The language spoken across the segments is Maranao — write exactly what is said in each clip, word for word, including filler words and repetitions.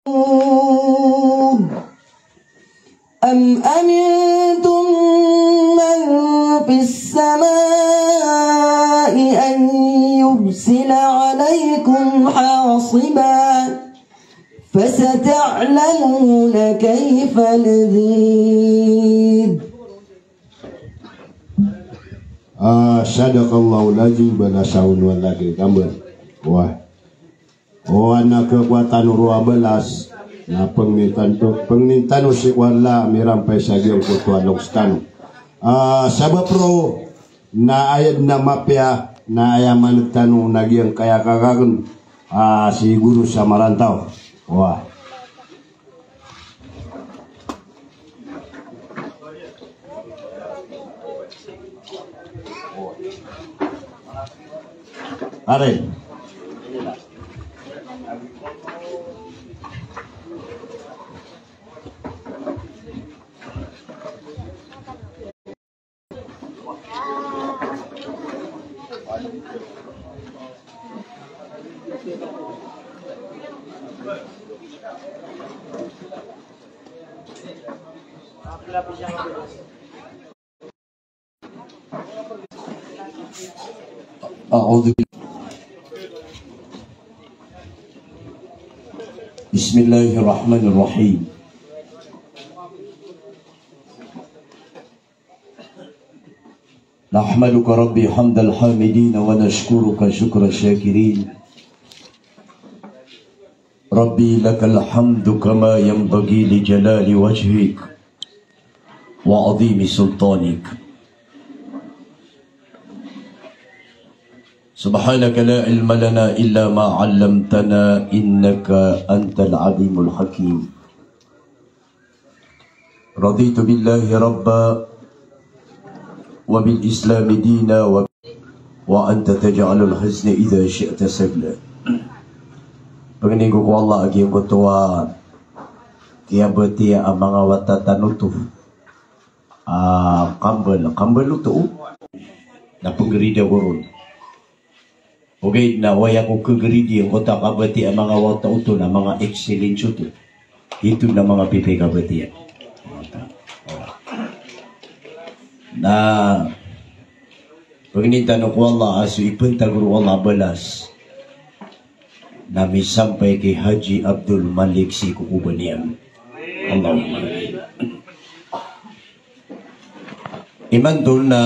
أم أمنتم من في السماء أن يرسل عليكم حاصبا فستعلمون كيف نذير. Ah, sadaqallahul azim, balasan on o Allah a giyangkaya. Wah. O anak ko a tano roo a balas, na pangnin tano, pangnin tano sii ko Allah a mirampay sa giyangkoto a loks tano. Ah, sabap roo na aya dn a mapiya, na aya maneg tano na giyangkaya kakakn, ah, si Guru sa Marantaw. Wah. Aray. أعوذ بالله. بسم الله الرحمن الرحيم. نحمدك ربي حمد الحامدين ونشكرك شكر الشاكرين. ربي لك الحمد كما ينبغي لجلال وجهك وعظيم سلطانك. سبحانك لا علم لنا إلا ما علمتنا إنك أنت العليم الحكيم. رضيت بالله ربا وبالإسلام دينا و-، وأنت تجعل الحزن إذا شئت سهلا. Pangnin ko ko Allah a giyangkoto a kiyabatiya a manga wata tano oto a kambal, kambal oto na pnggrida ko ron. Ogaid na aya ko khagridi angkoto a kabatiya a manga wata oto na manga excellence oto. Ito na manga pipiya kabatiya. Na pangnin tano ko Allah a so ipantag o Allah a balas na misampay ki Haji Abdul Malik sii ko koba niyan. Allahumma amin. Imanto na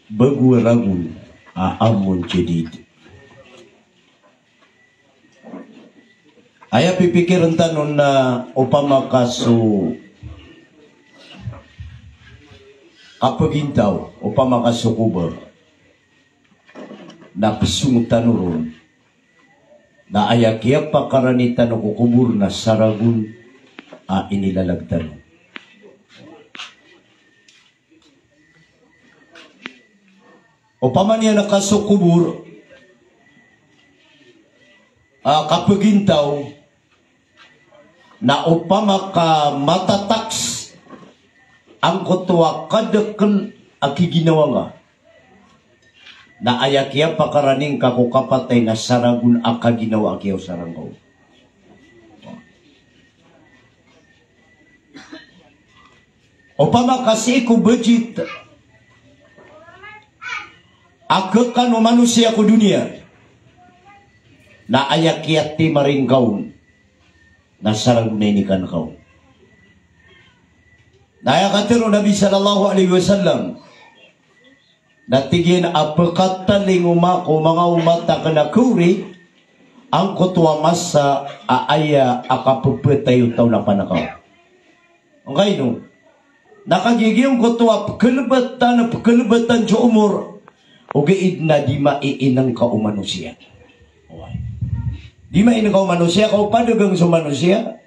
bago a ragon a amrun jadid. Aya pipikirn tano na opama ka so kapagintaw, opama ka so koba, na psong tano ron, na aya kiyapakarani tano ko kobor na saragon a inilalag tano. Opama niyan ka so kobor a kapagintaw, na opama ka matataks angkoto a kadakl a kiginawa ngka, na aya kiyapakarani ngka ko kapatay na saragon a kaginawa a kiyaosar angka on. Opama ka sii ko bajit a khakan o manosiya ko doniya, na aya kiyatimari ngka on na saragon a inikan ka on. Na aya katharo o Nabi sallallahu alaihi wasallam, na tig iyan a pkatalingoma ko manga omat akn a khaori angkoto a masa a aya a kapphatayo o taw na panakaw. Angkaino? Na kagiya giyangkoto a pkhalbatan, pkhalbatan so omor, ogaid na di mainngka o manosiya. Di mainngka o manosiya, ka o padagang so manosiya.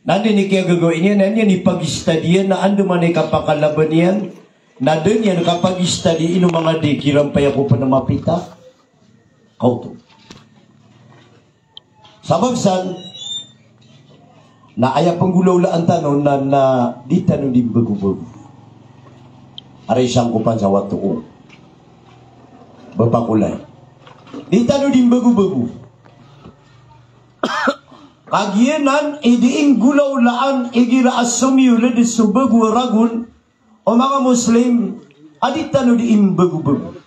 Na anda i kiyagagawii niyan, na anda niyan ipag-study iyan, na andamanaya i kapakalaban iyan, na da niyan kapag-study ino manga di kirampay ako pn a mapita. Kaoto. Sabap san, na aya pnggolawlaan tano na, na di tano di mbagobago. Aray sangkopan sa wato o. Bapakolay. Di tano di mbagobago. Kagiya nan i dii nggolawlaan igira a somiyold so bago a ragon o manga Muslim a di tano dii mbagobago.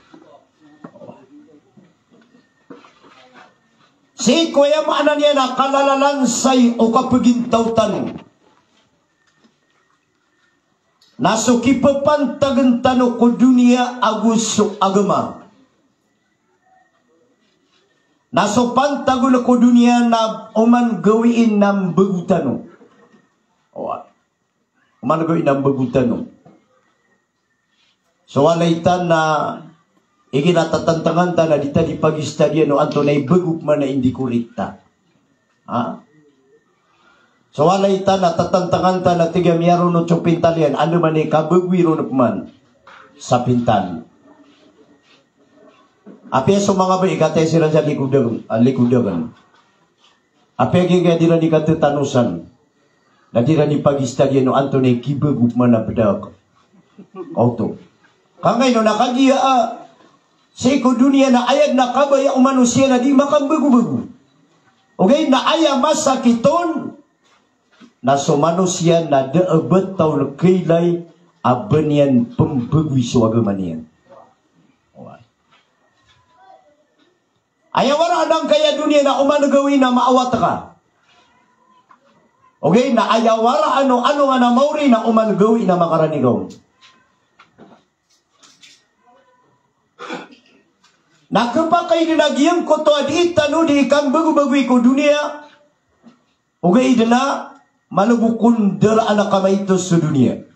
Sii ko aya maana niyan na kalalalan sai o kapagintaw tano na so kipapantagn tano ko doniya ago so agama. Na so pantagn ko doniya na oman gawii na mbago tano. Oway. Oman gawii na mbago tano. So walay tano na igira tatantangan tano na di tano di pagistadiyan o antonaa i bago pman a indi korikta. Ha? So walay tano na tatantangan tano na tig a miyaronot so pintal iyan, andamanaya i kabagoy ron pman sa pintal. Apiya so manga bai, kataya siran sa likod akn, ah, likod akn. Apiya giyangkaya di ran di katatanosan. Na di ran di pagistadiyan o antonaa i kibago pman a bdak. Oto. Ka angkaino na kagiya, ah, sii ko doniya na aya dn a kabaya o manosiya na di makambagobago. Ogaid na aya masakit on na so manosiya na da a ba taw lkailay a ba niyan pmbagoy so agama niyan. Aya waraan angkaya doniya na oman gawii na maawat ka. Ogaid na aya waraan o alongan a maori na oman gawii na makarani ka on. Na khapakay dn a giyangkoto a dii tano dii kambagobagoy ko doniya. Ogaid na malbok on daraan a kamaito so doniya.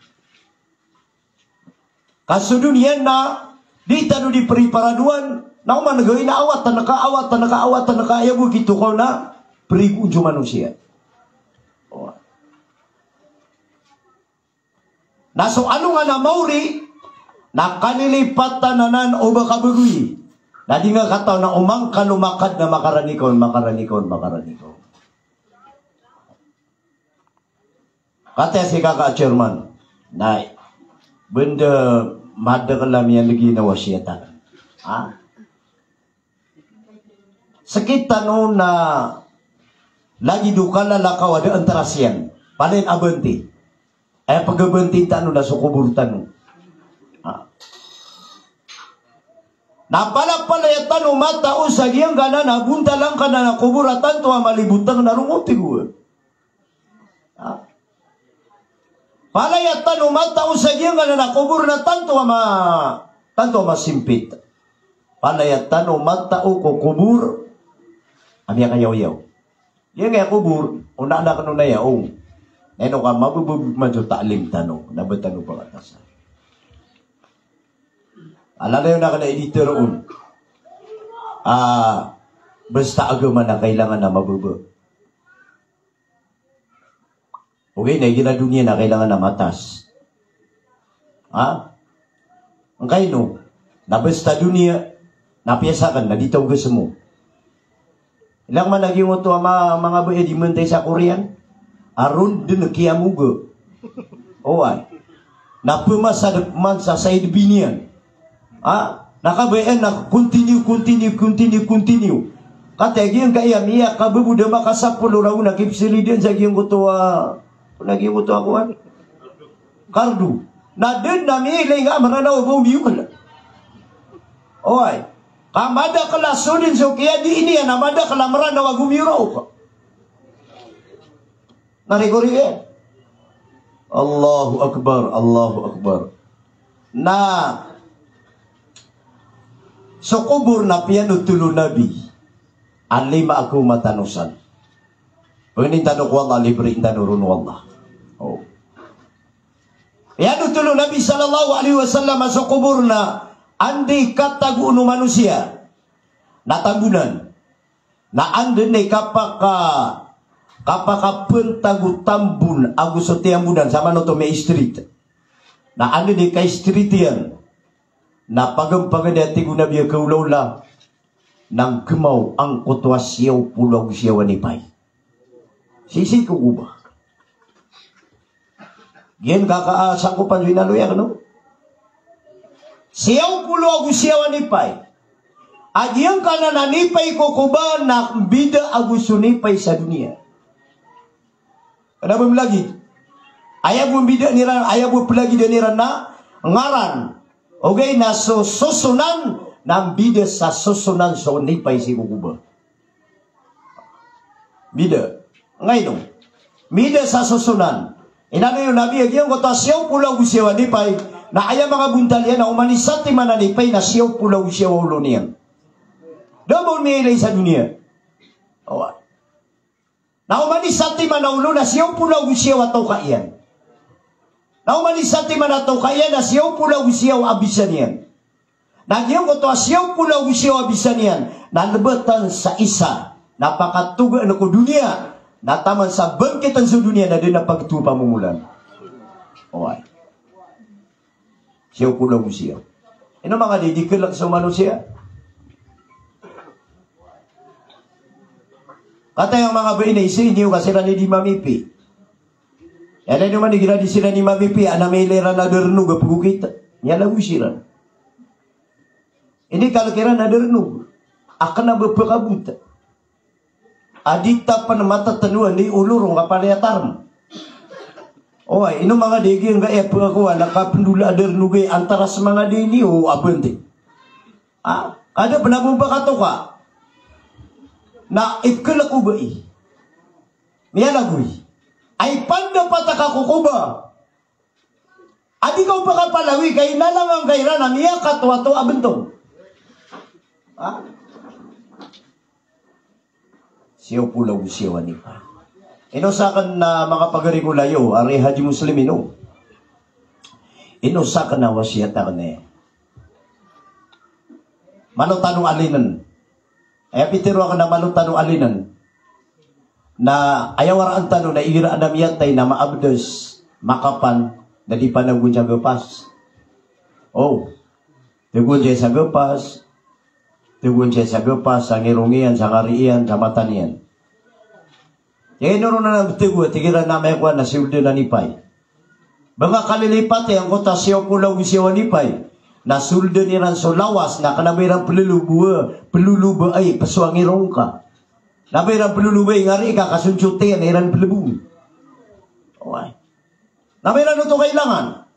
Ka so doniya na di tano di priparadoan, na oman gawii na awatan ka, awatan ka, awatan ka, aya bo kito kaw na prigoon so manosiya. Na so alongan a maori na kalilipatan anan o ba kabagoy. Na di nga kataw na oman ka lomakad na makarani ka on, makarani ka on, makarani ka on. Kataya si kaka chairman, na benda madakl a miyalgi na wasiyatan. Ha? Sakit tano na lagid o kalalakaw a da antaras iyan. Palaya a banti. Aya pagabanti tano na so kobor tano. Ha? Na palapalaya tano matao sa giyangkanan a bontal angkanan a kobor a tanto a malibotang na rongotig o Ha? Palaya tano matao sa giyangkanan a kobor na tanto a ma-, tanto a masimpit. Palaya tano matao ko kobor a miyakayaw-yaw. Giyangkaya kobor, o na anak no na yaw. Ino ka mababa man so taalim tano, na ba tano pakatasan. Alalayon akn a editor on. Ah, basta agama na kailangan na mababa. Ogaid na igira doniya na kailangan na matas. Ha? Angkaino? Na basta doniya, na piyasakn, na di taw gasmo. Ilang man a giyangkoto a ma-, manga bai a di mantay sa Korean. A ron dn kiyamoga. Oway. Na pmasa dn pman sa said biniyan. Ha? Na kabayaan na continue, continue, continue, continue. Kataya giyangkaya miyakababo da makasapolo ragon a kipsilidan sa giyangkoto a, na giyangkoto a kowan. Kardo. Na da dn a miyailay nga a Mranaw a ba omiyokl. Oway. Ka madakl a so dn so kiyadii niyan a madakl a Mranaw a gomiyoraok. Na rigori iyan. Allahu Akbar, Allahu Akbar. Na so kobor na piyanothol o Nabi a lima a kawma tano san. Pangnin tano ko Allah, libre tano ron o Allah. Oh. Piyanothol o Nabi sallallahu alaihi wasallam a so kobor na anda i katagoon o manosiya na tambonan. Na anda dn i kapaka-, kapakapantag o tambon ago so tiyambonan, sa manoto mi street. Na anda dn i ka-street iyan. Na pagampagan iyan, tig o Nabi, a kaolaola na nggmaw angkoto a siyaw polo ago siyaw a nipay. Sisii ko koba. Giyan kaka, ah, sangkopan so inaloy akn, no? Siyaw polo ago siyaw a nipay. A giyangkanan a nipay ko koba na mbida ago so nipay sa doniya. Kena ba mlagid. Aya bo mbidaan iran, aya bo plagidan iran na ngaran. Ogaid na so sosonan, na mbida sa sosonan so nipay sii ko koba. Mbida. Ngaino? Mbida sa sosonan. Inaloy o Nabi a giyangkoto a siyaw polo ago siyaw a nipay, na aya manga bontal iyan na oman i satiman a nipay na siyaw polo ago siyaw a olo niyan. Da ba on miyailay sa doniya. Oway. Na oman i satiman a olo na siyaw polo ago siyaw a toka iyan. Na oman i satiman a toka iyan na siyaw polo ago siyaw a bisa niyan. Na giyangkoto a siyaw polo ago siyaw a bisa niyan, na lebatan sa isa, na pakatogaan ko doniya, na taman sa bangkitan so doniya, na da na pagto pamomolan. Oway. Siyaw polo ago siyaw. Ino manga di, di kelek so manosiya. Kataya manga bai na isa, iniyo ka siran i di mamipi. Aya na ino man igira di siran i mamipi, a na mailay iran a darnog a pegokit. Miyalagoy siran. Inikalek iran a darnog. A kena ba pekabot. A di tapen matateno a di olo ron kapalaya tarm. Oway, ino manga di giyangkaya pekakowa na kapendolaa a darnog i antara sa manga di niyo a bente. A, kada pen a bo pekatoka. Na ikelek o bai. Miyalagoy. Ay panda pataka ko koba. A di ka o pakapalagoy ka inalangan ka iran a miyakatoatoa a bentong. Ha? Siyaw polo ago siyaw a nipay. Ino saken na manga pagari ko layo, ari Haji Muslim ino. Ino saken na wasiyat aken e. Malo tano alinen. Aya pitero aken na malo tano alinen. Na aya waraan tano na igira aden a miyatay na maabdes, makapan, na di panagoon sa gepas. O. Tegoon siya sa gepas. Tegoon siya sa gepas, sa ngirong iyan, sa ngari iyan, sa mata niyan. Ino ron anan betegoa, tig iran a amay kowan na solden a nipay. Ba nga kalilipati angkoto a siyaw polo ago siyaw a nipay. Na solden iran so lawas, na kena ba iran peloloba, peloloba ay, peso a ngirong ka. Na ba iran peloloba i ngari ka, ka so nsot iyan, iran pelebon. Oway. Na ba iran oto kailangan.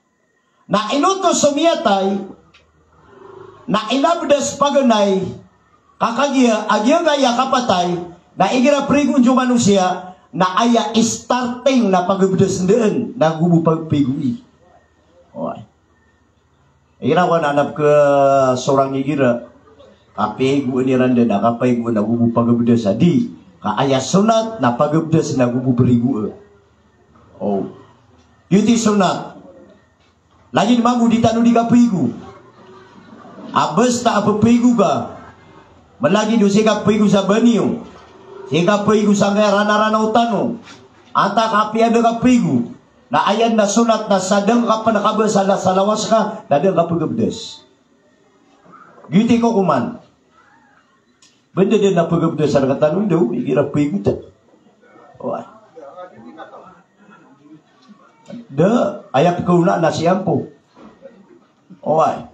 Na inoto so miyatay, na inabdes paganay, ka kagiya, a giyangkaya kapatay, na igira perigoon so manosiya, na aya starting na pagabdes den, na go bo pagpaygoii. Oway. Igira ko na anap ke sorang igira, kapaygoon iran den, na kapaygoon na go bo pagabdes a di, ka aya sonat, na pagabdes na go bo perigoon. O. Giyoto i sonat. Lagid mambo di tano di kapaygo. A basta a pepaygo ka. Malagid o sii kapaygo sa baniyo. Sii kapaygo sangkaya rana-rana o tano. Antaa ka apiya da kapaygo. Na aya na sonat na sa da ngka pen kabasa sa lawas ka, na da ngka pegabdes. Giyoto i kokoman. Benda den a pegabdes a rkatano daw, igira paygotan. Oway. Da, aya pekaona na siyampo. Oway.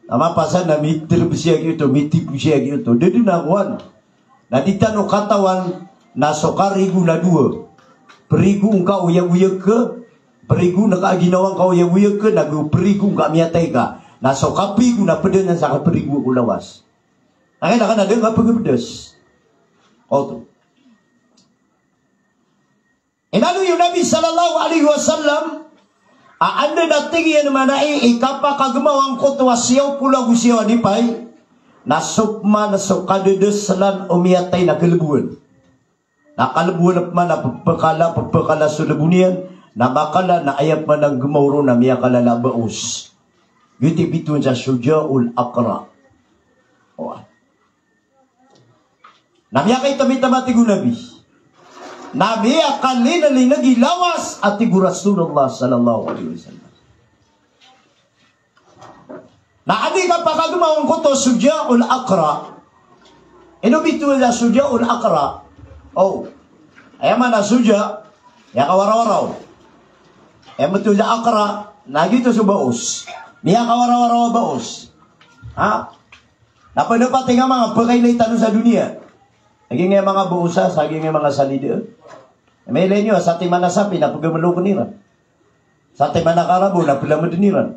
Na mapasad na miterb siya giyoto, mitibo siya giyoto. Da den a kowan. Na di tano katawan na so karigo na dowa. Perigo ngka o oyagoyag ka, perigo ngka a ginawa ngka o oyagoyag ka, na go perigo ngka a miyatay ka. Na so kapaygo na ped anan sa kaperigo ko lawas. Angkanan ka na da ngka pegabdes. Oto. Inaloy o Nabi sallallahu alaihi wasallam a anda na tig iyan a manay i kapakagemaw angkoto a siyaw polo ago siyaw a nipay, na so pman so kadedeselan o miyatay na kaleboan. Na kaleboan pman na pepekala, pepekala so lebo niyan, na makala na aya pman a nggemaw ron na miyakalala a baos. Giyoto i bitowan sa Shuja'ul Aqra. Oway. Na miyakaitamitam a tig o Nabi. Na miyakalinelineg i lawas a tig o Rasulullah sallallahu alaihi wasallam. Na anda i kapakagemaw angkoto Shuja'ul Aqra. Ino bitowan sa Shuja'ul Aqra. O. Aya maana a shuja', miyakawarawaraw. Aya bitowan sa aqra, na giyoto so baos. Miyakawarawaraw a baos. Ha? Na ped a pati nga manga pekailay tano sa doniya. Lagid nga manga baos a, sa lagid nga manga salid a. Mailay niyo, satiman a sapi na pegemelokn iran. Satiman a karabo na pelameden iran.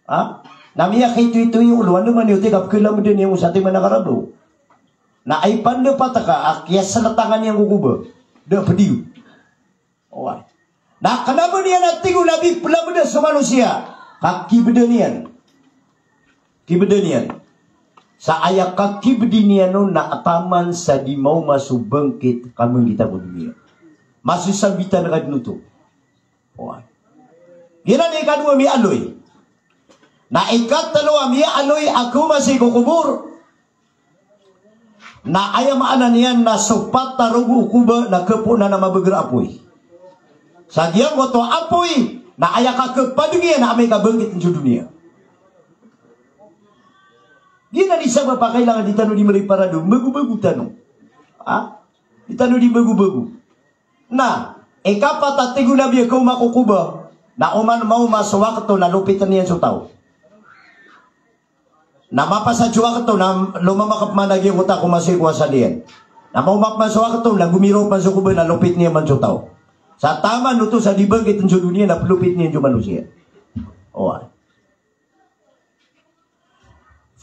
Ha? Na miyakaitoito i olo, andamanaya oto i kapegelamedan iyan ko satiman a karabo. Na aya pandapat ka a kiyaseletangan iyan ko koba, da pediyo. Oway. Na kena ba niyan a tig o Nabi pelameda so manosiya, ka kibeda niyan. Kibeda niyan. Sa aya kakibedi niyan on na taman sa di maoma so bangkit ka manggita ko doniya. Masosambitan ka den oto. Oway. Giyanan i ikadowa a miyaaloy. Na ikatelo a miyaaloy a kaoma sii ko kobor. Na aya maana niyan na so pat a rogo o koba na kepoon a mabeger a apoy. Sa giyangkoto a apoy, na aya kakepadeng iyan na amay ka bangkit den so doniya. Giyanan i sabap a kailangan di tano di meriparado, mbagobago tano. Ha? Di tano di mbagobago. Na ikapat a tig o Nabi a kaoma ko koba, na oman maoma so wakto na lopiten iyan so taw. Na mapasad so wakto na lomamakep man a giyangkoto a komasoi ko asal iyan. Na maoma man so wakto na gomiraw man so koba na lopiten iyan man so taw. Sa taman oto sa di bangkiten so doniya na pelopiten iyan so manosiya. Oway.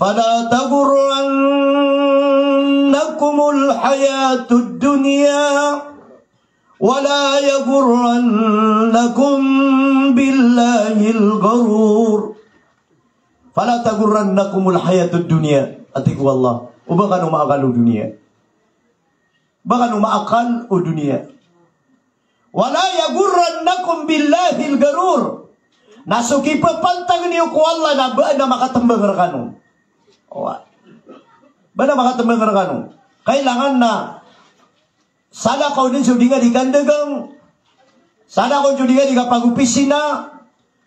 Fala taghurrannakumul hayatud dunya, wala yaghurrannakum billahil gharur. Fala taghurrannakumul hayatud dunya. A tig o Allah, o ba kano maakal o doniya. Ba kano maakal o doniya. Wala yaghurrannakum billahil gharur. Na so kipepantag niyo ko Allah na ba na makatembang rekano. Oway. Ba na makatembang rekano. Kailangan na salakaw den so di nga di kandagang. Salakaw den so di nga di kapagopisina.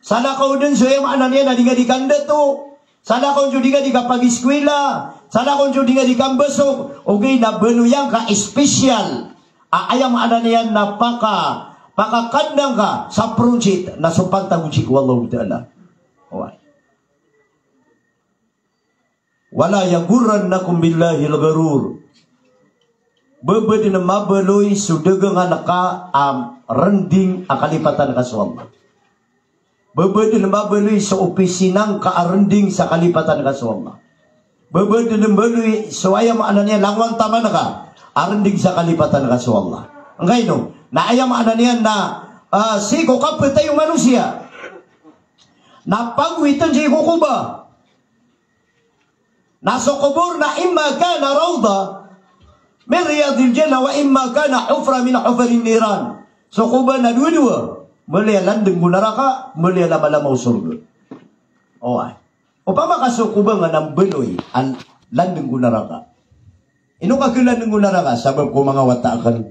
Salakaw den so aya maana niyan na di nga di kandato. Salakaw den so di nga di kapagiskwila. Salakaw den so di nga di kambasok. Ogaid na baloy angka special a aya maana niyan na paka, pakakandang ka sa project na so pantag on sii ko Allahu Ta'ala. Oway. Wala yaghurrannakum billahil gharur. Ba ba den mabaloy so dagangan ka a rending a kalipatan ka so Allah. Ba ba den mabaloy so opisina ngka a rending sa kalipatan ka so Allah. Ba ba den mbaloy so aya maana niyan langowan taman ka a rending sa kalipatan ka so Allah. Angkaino? Na aya maana niyan na, ah, sii ko kapatay o manosiya na pagowiten sii ko koba. Na so kobor na imma kana rawdah min riyadil jannah wa imma kana hufrah min hufarin niran. So koba na dowa-dowa. Mala i landeng ko naraka, mala i lamalama o sorga. Oway. Opama ka so koba nga na mbaloy a landeng ko naraka. Ino ka khalandeng ko naraka? Sabap ko manga wata aken.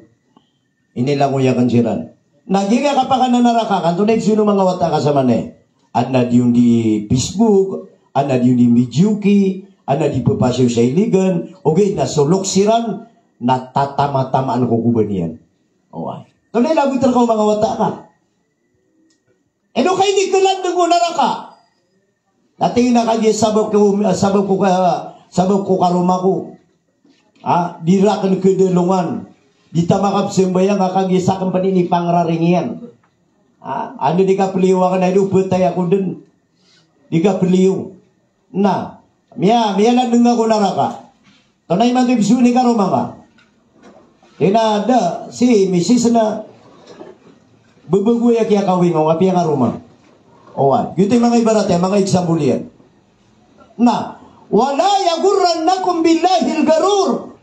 Inilangoy aken siran. Na giyangkaya kapakananaraka ka, antonaa i pzowaan o manga wata ka samanaya? Adn a di on di Facebook, adn a di on di midyoki, adn a di pphasiyaw sa iligan, ogaid na so loks iran na tatamatamaan ko koba niyan. Oway. Antonaa i labot rka o manga wata ka? Ino ka inikhalandeng ko naraka? Na tig iyan a kagiya sabap ko, sabap ko ka, sabap ko karoma ko. Ah, di raken kedalongan. Di taman kapzambayang a kagiya saken pen inipangraring iyan. Ah, anda di kapliyo aken a ino, betay ako den. Di kapliyo. Na, miya, miyalandeng ako naraka. Antonaa imanto i pzowaan i karoma ngka? Ina da, si misis na. Bebegoy a kiyakawing o apiya karoma. Oway. Giyoto i manga ibarat iyan, manga example iyan. Na, wala yaghurrannakum billahil gharur.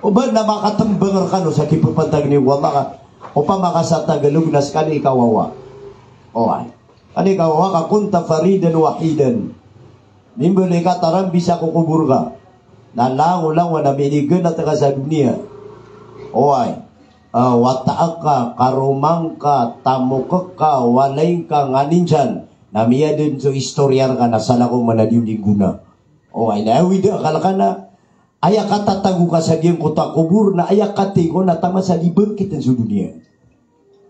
O ba na makatembang rekano sa kipepantag niyo ko Allah ka, opama ka sa Tagalog na sekali ka wawa. Oway. Sekali ka wawa ka, kunta faridan wahidan. Mimbaloy ka tarambisa ko kobor ka. Na langolangon a miniganat ka sa doniya. Oway. Ah, wata ka, karoma ngka, tamok ka, walay ngka, nganin san. Na miyada den so istoriya rka na salakaw man a di on di nggona. Oway, na awid a akal ka na aya katatago ka sa giyangkoto a kobor na aya katii ko na taman sa di bangkiten so doniya.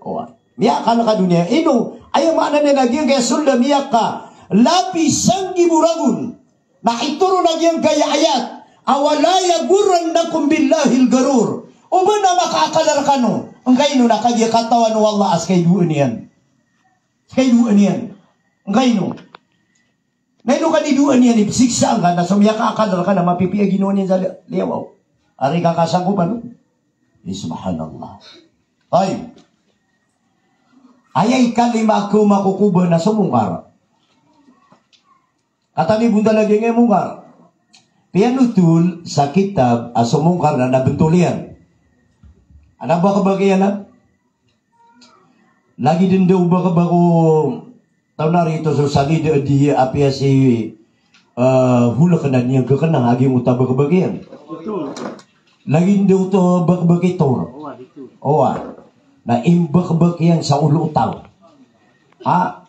Oway. Miyaakal ka doniya. Ino, aya maana niyan na giyangkaya sold a miyakalabi sanggibo ragon. Na itoron a giyangkaya ayat a, "Wala yaghurrannakum billahil gharur." O ba na makaakal rkano, angkaino na kagiya katawan o Allah a ska i dowaan iyan. Ska i dowaan iyan. Angkaino. Na ino ka di dowaan iyan i psiksaan ka na so miyakaakal rka na mapipiya ginawa niyan sa li-, liyawaw. Ari ka kasangkopan. Eh, subhanallah. Tayyib. Aya ikalima ko makokobor na so Mungkar. Katawan i bontal a giyangkai a Mungkar. Piyanothol sa kitab a so Mungkar na, na bntol iyan. Ana bakbak iyan na. Lagid dn dn o bakbak o taw na rito so salid a di apiya si, eh, holk na niyan kkna a giyangkoto a bakbak iyan. Lagid dn dn oto bakbak i Tor. Owa. Na imbakbak iyan sa olo o taw. Ha?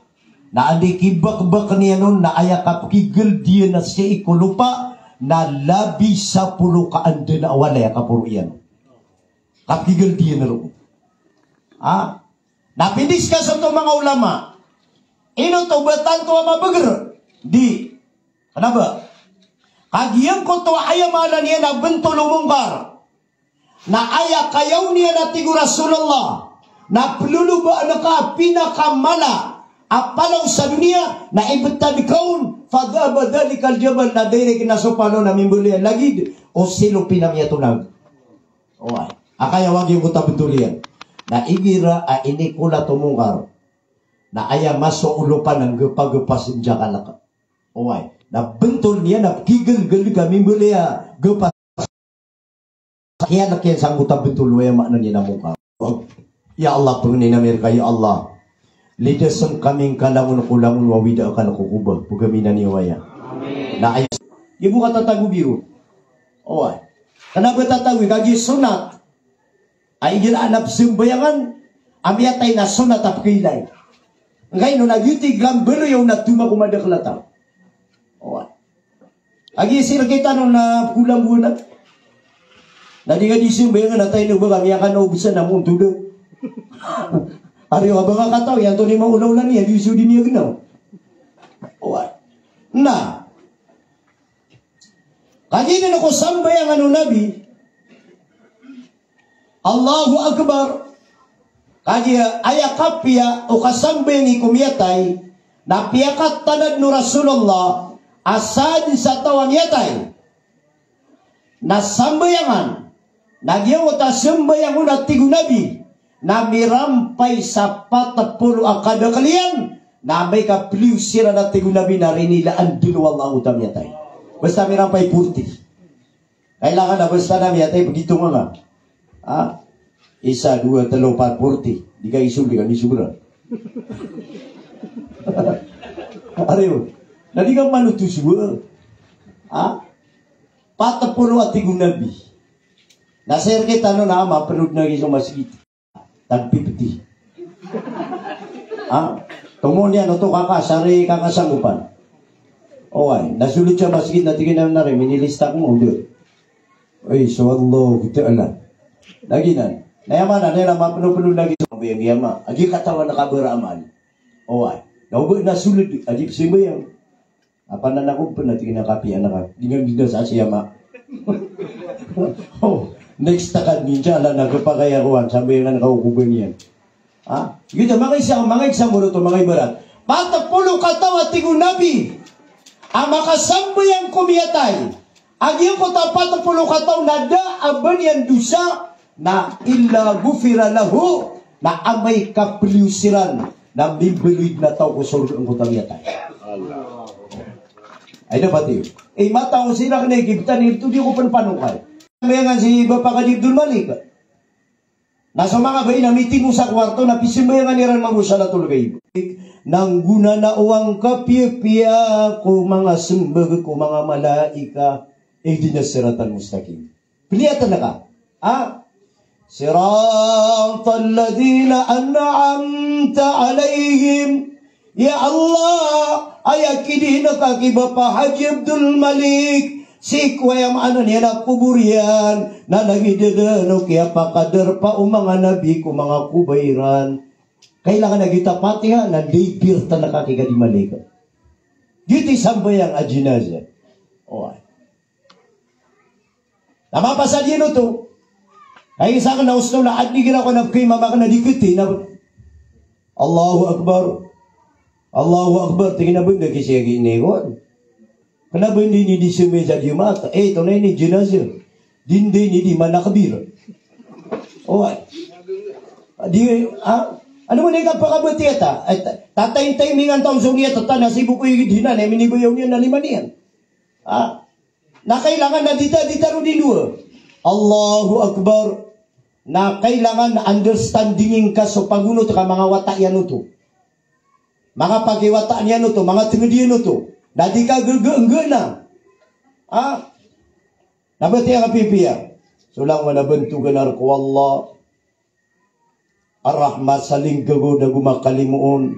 Na anda i kibakbak niyan on na aya kapkigld iyan a sii ko lopa na labi sapolo ka anda na walay a kaporo iyan. Kapkigld iyan roo. Ha? Na pindiskas oto o manga ulama. Ino oto ba tanto a mabagr? Di. Kna ba? Ka giyangkoto aya maana niyan a bntol o Mungkar. Na aya kayaw niyan a tig o Rasulullah, na plolobaan ka a pinakamala a palaw sa doniya, na ibtad ka on, fadhahaba dhalikal jabal, na direct na so palaw na mimbaloy a lagid o silopin a miyatonag. Oway. A kayaw a giyangkoto a bntol iyan. Na igira a inikolat o Mungkar, na aya maso o lopa na nggpagpa sa ndiyakal ka. Oway. Na bntol niyan na pkiglgl ka mimbaloy a gpa. Kiyan, kiyan sangkoto a bntol, aya maana niyan a Mungkar. Ya Allah, pangnin ami rka, ya Allah. Lidasn kami ngka langon ko langon o awid a akal ko kobor. Pgaminan iyo aya. Amin. Na ay, di bo katatago biro. Oway. Kna ba tatago, kagiya sonat. Ay, igira a pzambayangan a miyatay na sonat a pkailay. Angkaino na giyoto i gambaloy o na toma ko madakl a taw. Oway. Agi sir kita no na pkolambowan. Na di nga di sambayangan a taw ino ba kami akan na obsan a monto do. Ari o abang a kataw, iyan to ni maolaola niyan, di so di niyan gnaw. Oway. Na. Kagiya ino ko sambayangan o Nabi. Allahu Akbar. Kagiya aya kapiya o kasambayang ko miyatay, na piyakatanad o Rasulullah a sadn sa taw a miyatay na sambayangan, na giyangkoto a sambayang on a tig o Nabi, na mirampay sa pat polo a kadakl iyan, na amay ka pliyo siran a tig o Nabi na rinilaan dn o Allah angkoto a miyatay. Basta mirampay forty. Kailangan na basta na miyatay, pagitong nga. Ha? Isa, dowa, tlo, pat, forty. Di ka iso, di ka misobra. Ari o. Na di ka manoto so, ha? Pat polo a tig o Nabi. Na sir kita no na mapnod na giya so masgit. Tag fifty. Ha? Tomo niyan oto kaka, sa ri kaka sanggopan. Oway, na solod sa masgit na tig iyan a, na ri, minilista ko, oway. Ay, so Allahu Ta'ala. Lagid anan. Na aya maana niyan na mapnopno lagid so sambayang iyan ma. Agi katawan a kabaraman. Oway. Na oba na solod, agi pzambayang. Apanan ako pn a tig iyan a kapiya na ka. Di nga, di nga sa siyama. O, next ta ka, insha Allah, na kapakay ako an, sambayangan ka o kobor iyan. Ha? Giyoto, manga isa, manga example oto, manga ibarat. Pat polo kataw a tig o Nabi a makasambayang ko miyatay. A giyangkoto a pat polo kataw na da a ba niyan dosa, na illa ghufira lahu, na amay ka pliyo siran na mimbaloy dn a taw ko sorga angkoto a miyatay. Ay, dapat iyo. Eh, mataw siran na ikibtan ito, di ko pn panokay. Sambayangan si Bapa Kadi Abdul Malik. Na so manga bai na mitimo sa kwarto na pisambayangan iran mambo salatul ghaib. Na nggona na o angkapiyapiya ko manga smbag ko manga malaika, ihdinas siratal mustaqim. Piliya tanda ka. Ha? Siratal ladhina an'amta alaihim. Ya Allah, aya kidiin ka ki Bapa Haji Abdul Malik, sii ko aya maana niyan a kobor iyan, na lagid dn o kiyapakadarpa o manga nabi ko manga kobor iran. Kailangan a giyoto a Fatiha, na dibir tanda ka ki Kadi Malik. Giyoto i sambayang a jinaza. Oway. Na mapasad iyan oto. Ay, sakn na osto na adn igira ko na pkay mama ka na di kti na Allahu Akbar. Allahu Akbar. Tig iyan a ba ngka kisiyagi ini ko. Kna ba ini di sembe sa Jumat. Eh, tonaa ini jenazah. Di, di ini di manakbir. Oh, ay. Di, ah, ano man ika pakabati ata? Ay, ta-, tatay-tay mingan taon so niyan, tata na sibuk ko igid hinan, ay minibayaw niyan na lima niyan. Ah, na kailangan na dita, dita ro di dowa. Allahu Akbar. Na kailangan understanding ka so pagonot ka manga wata iyan oto. Manga pakiwata niyan oto, manga tngd iyan oto. Na di ka gagaanggana. Ah? Na batiya ka pipiya. So langowan a bantogan a rk o Allah. Ar-Rahman, sa linggago da go makalimoon.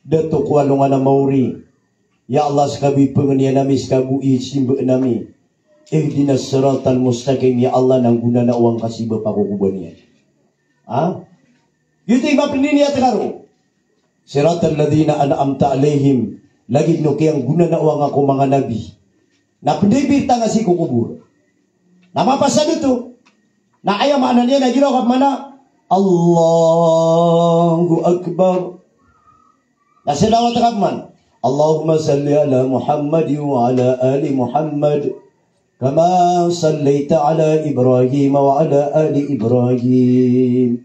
Dato ko alongan a maori. Ya Allah, ska bo i pangniyan ami, ska bo i simbaan ami. Ihdinas siratal mustaqim, ya Allah, na nggonanaowan ka si ba pakokoba niyan. Ha? Giyoto i mapndini a tgaro. Siratal ladhina an'amta alaihim. Lagid o kiyanggonanaowan ka ko manga nabi. Na pndibirta nga sii ko kobor. Na mapasad oto. Na aya maana niyan na giraw ka pman a Allahu Akbar. Na salawat ka pman. Allahumma salli ala Muhammad wa ala ali Muhammad. Kama sallaita ala Ibrahim wa ala ali Ibrahim.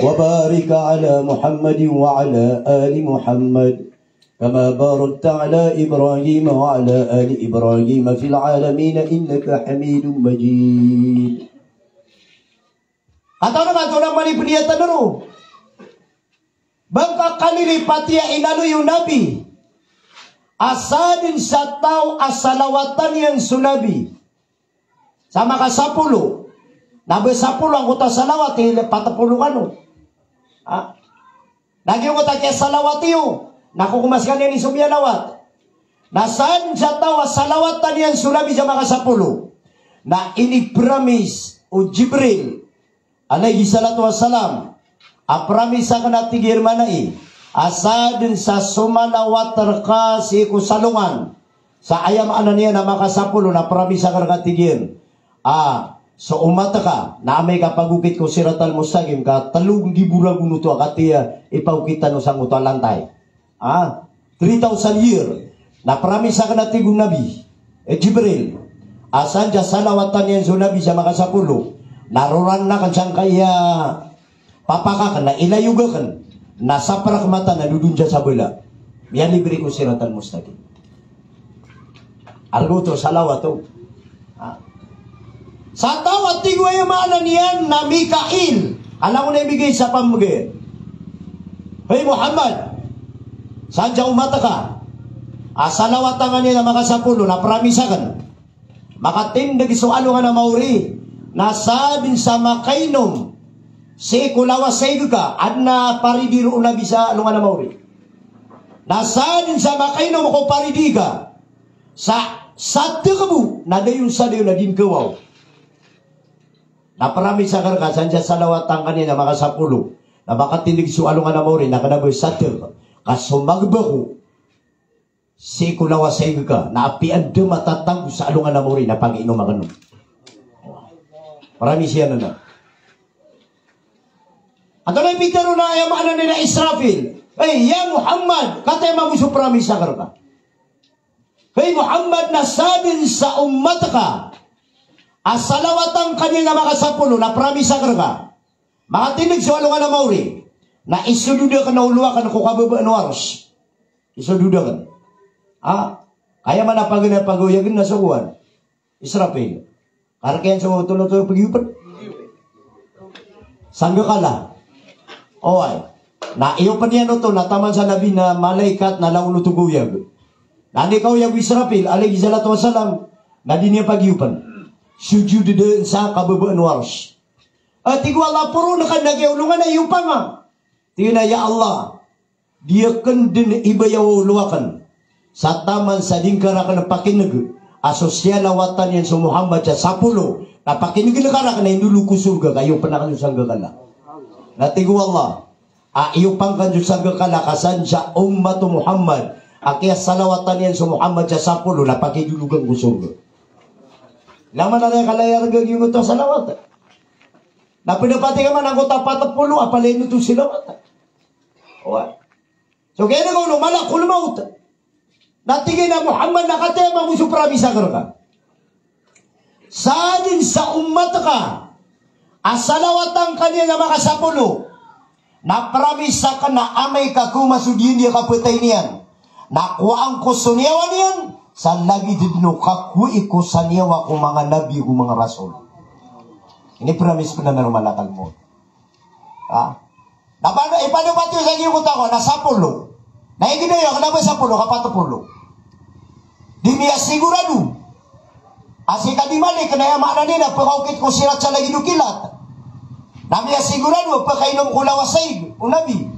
Wa barik ala Muhammadin wa ala ali Muhammad, kama barakta ala Ibrahim wa ala ali Ibrahim fil alamin innaka Hamidum Majid. Katawan ka, tonaa man i pniyatan ron? Ba ngka kalilipati a inaloy o Nabi a sadn sa taw a salawatan iyan so Nabi sa makasapolo. Na ba sapolo angkoto a salawat, eh, patpolo kano. Ha? Na giyoto a kiyasalawat iyo, na kokomas ka niyan i so miyalawat. Na sadn sa taw a salawatan iyan so Nabi sa makasapolo. Na inipromise o Jibril alayhis salatu wassalam a promise akn a tig iyan, manay a sadn sa somalawat rka sii ko salongan sa aya maana niyan a makasapolo, na promise akn rka, tig iyan, a so omat ka na amay ka pagokit ko siratal mustaqim ka tlo nggibo ragon oto a katiya i pagokit tano sangkoto a lantay. Ah, three thousand year. Na promise akn a tig o Nabi, eh, Jibril, a sadn sa salawatan iyan so Nabi sa makasapolo, na roran akn sangkaya papak akn, na ilayog akn, na saprak mata na dodon sa sabala. Miyalibre ko siratal mustaqim. Argo oto salawat oto. Ha? Sa taw a tig o aya maana niyan na Mikail, a langon a ibigay sa pamgay. Hay Muhammad, sadn sa omat ka a salawatan ka niyan a makasapolo, na promise akn, makatindg so alongan a maori, na sadn sa makainom sii ko lawas sa ig ka, adn a paridi ron o Nabi sa alongan a maori. Na sadn sa makainom ko paridi ka sa satk bo, na dayon sa dayon a di ngka waw. Na promise akn rka, sadn sa salawatan ka niyan a makasapolo, na makatindg so alongan a maori, na kna ba satk ka so magbako sii ko lawas sa ig ka, na apiya dn a matatanggo sa alongan a maori na pagiinom akn on. Promise iyan anan. Antonaa i pitharo na aya maana niyan a Israfil? Ay, ya Muhammad, kataya mambo so promise akn rka. Hay Muhammad, na sadn sa omat ka a salawatan ka niyan a makasapolo, na promise akn rka. Makatindg so alongan a maori, na isodod akn a olo akn ko kababaan o Arsh. Isodod akn. Ha? Kaya man a pagana pagawyagn na so kowan, Israfil. Kark iyan so tolo to pagiyopn. Sanggkala. Oway. Na iyopn iyan oto na taman sa Nabi na malaikat na langon oto gawyag. Na anda i kawyag o Israfil alayhis salatu wassalam, na di niyan pagiyopn. Sojod dn sa kababaan o Arsh. A tig o Allah, poro ngka na giya olo ngka na iyopa ngka. Tig iyan a, ya Allah, di akn dn ibayaw a olo akn sa taman sa di ngka rakn pakin'g a so siyalawatan iyan so Muhammad sa sapolo, na pakin'gn ka rakn a indolog ko sorga ka iyopn akn so sanggkala. Na tig o Allah a iyopa ngka so sanggkala ka san sa ummat o Muhammad a kiyasalawatan iyan so Muhammad sa sapolo na pakidolog ko sorga. Laman a raya kala iyarga giyoto a salawat. Na pd a pati ka man angkoto a pat polo a palaya oto salawat. Oway. So kaya na gawno, malakul maut. Na tig iyan a Muhammad, na kataya mambo so pramis akn rka. Sadn sa ummat ka a salawatan ka niyan a makasapolo, na pramis akn a amay ka kawma so diyandi a kapatay niyan, na kowaan ko so niyawa niyan sa lagid dn o kakowai ko sa niyawa ko manga nabi, ko manga rasul. Ini pramis pn anan o malakal maut. Ha? Na pano, ipano pati sa giyoto a taw na sapolo. Na igira iyo, kna ba sapolo, ka pat polo. Di miyasigurado a si Kadi Malik na aya maana niyan na pkaokit ko sirat sa lagid o kilat. Na miyasigurado a pkainom ko lawas a ig o Nabi.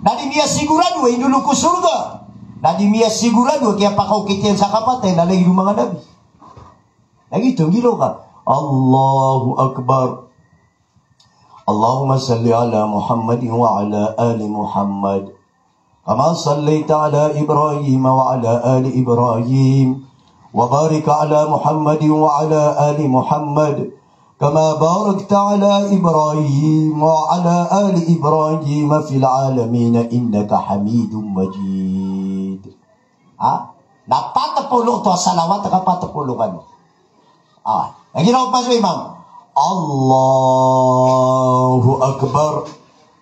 Na di miyasigurado a indolog ko sorga. Na di miyasigurado a kiyapakaokit iyan sa kapatay na lagid o manga nabi. Na giyoto, giraw ka. Allahu Akbar. اللهم صل على محمد وعلى آل محمد كما صليت على إبراهيم وعلى آل إبراهيم وبارك على محمد وعلى آل محمد كما باركت على إبراهيم وعلى آل إبراهيم في العالمين إنك حميد مجيد. Ha? Na pat polo oto a salawat ka pat polo kano. Ah, lagid o pman so imam. Allahu Akbar.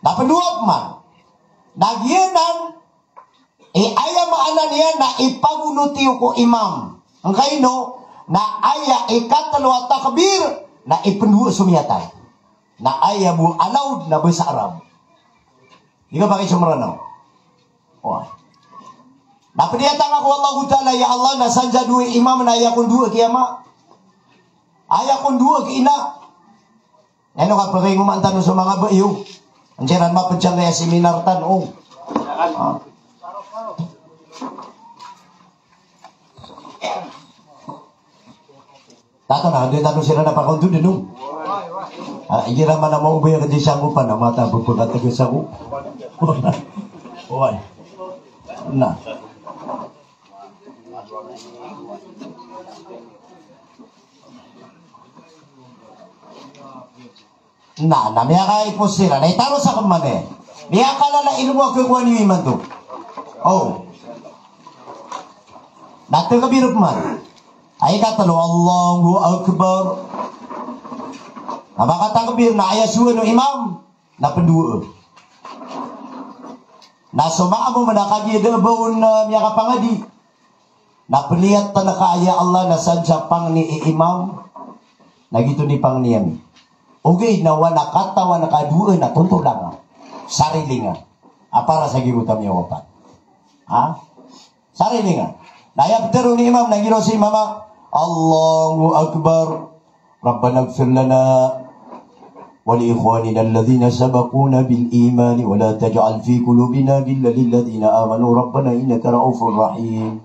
Na pndowa pman. Na giyanan, i aya maana niyan na ipagonoti ko imam. Angkaino, na aya ikatlo a takbir, na ipndowa so miyatay. Na aya bo allowed na basa Arab. Di ka pakay so Mranaw. Oway. Na pniyatay nga ko Allahu Ta'ala, ya Allah, na san sa dowa i imam na aya kon dowa ki ama, aya kon dowa ki ina. Ino ka pakaingoman tano so manga bayo. Andiyan mapd sa kaya seminar tano. Ah. Tata na, di tano siran a pakontod, no? Ah, igira man a maobay a kadi sanggopan, a mata a pphakatagasa ko. Oway. Na. Na, na miyakaipos siran, na itaro sa kman e. Miyakalala ilmo a khakowa niyo imanto. O. Na takbir pman. Aya ikatlo, Allahu Akbar. Na makatakbir, na aya sowaan o imam na pndowa. Na so maamom na kagiya da a ba on, ah, miyakapangadi. Na pniyatay ka, ya Allah, na san sa pangni i imam, na giyoto i pangni ami. Ogaid na o aya katawan ka dowa na tontolan ka. Sariling ka. A para sa giyoto a miyawapat. Ha? Sariling ka. Na aya ptharoon i imam na giraw si imam a, Allahu Akbar. ربنا اغفر لنا ولإخواننا الذين سبقونا بالإيمان ولا تجعل في قلوبنا غلا للذين آمنوا ربنا إنك رءوف رحيم.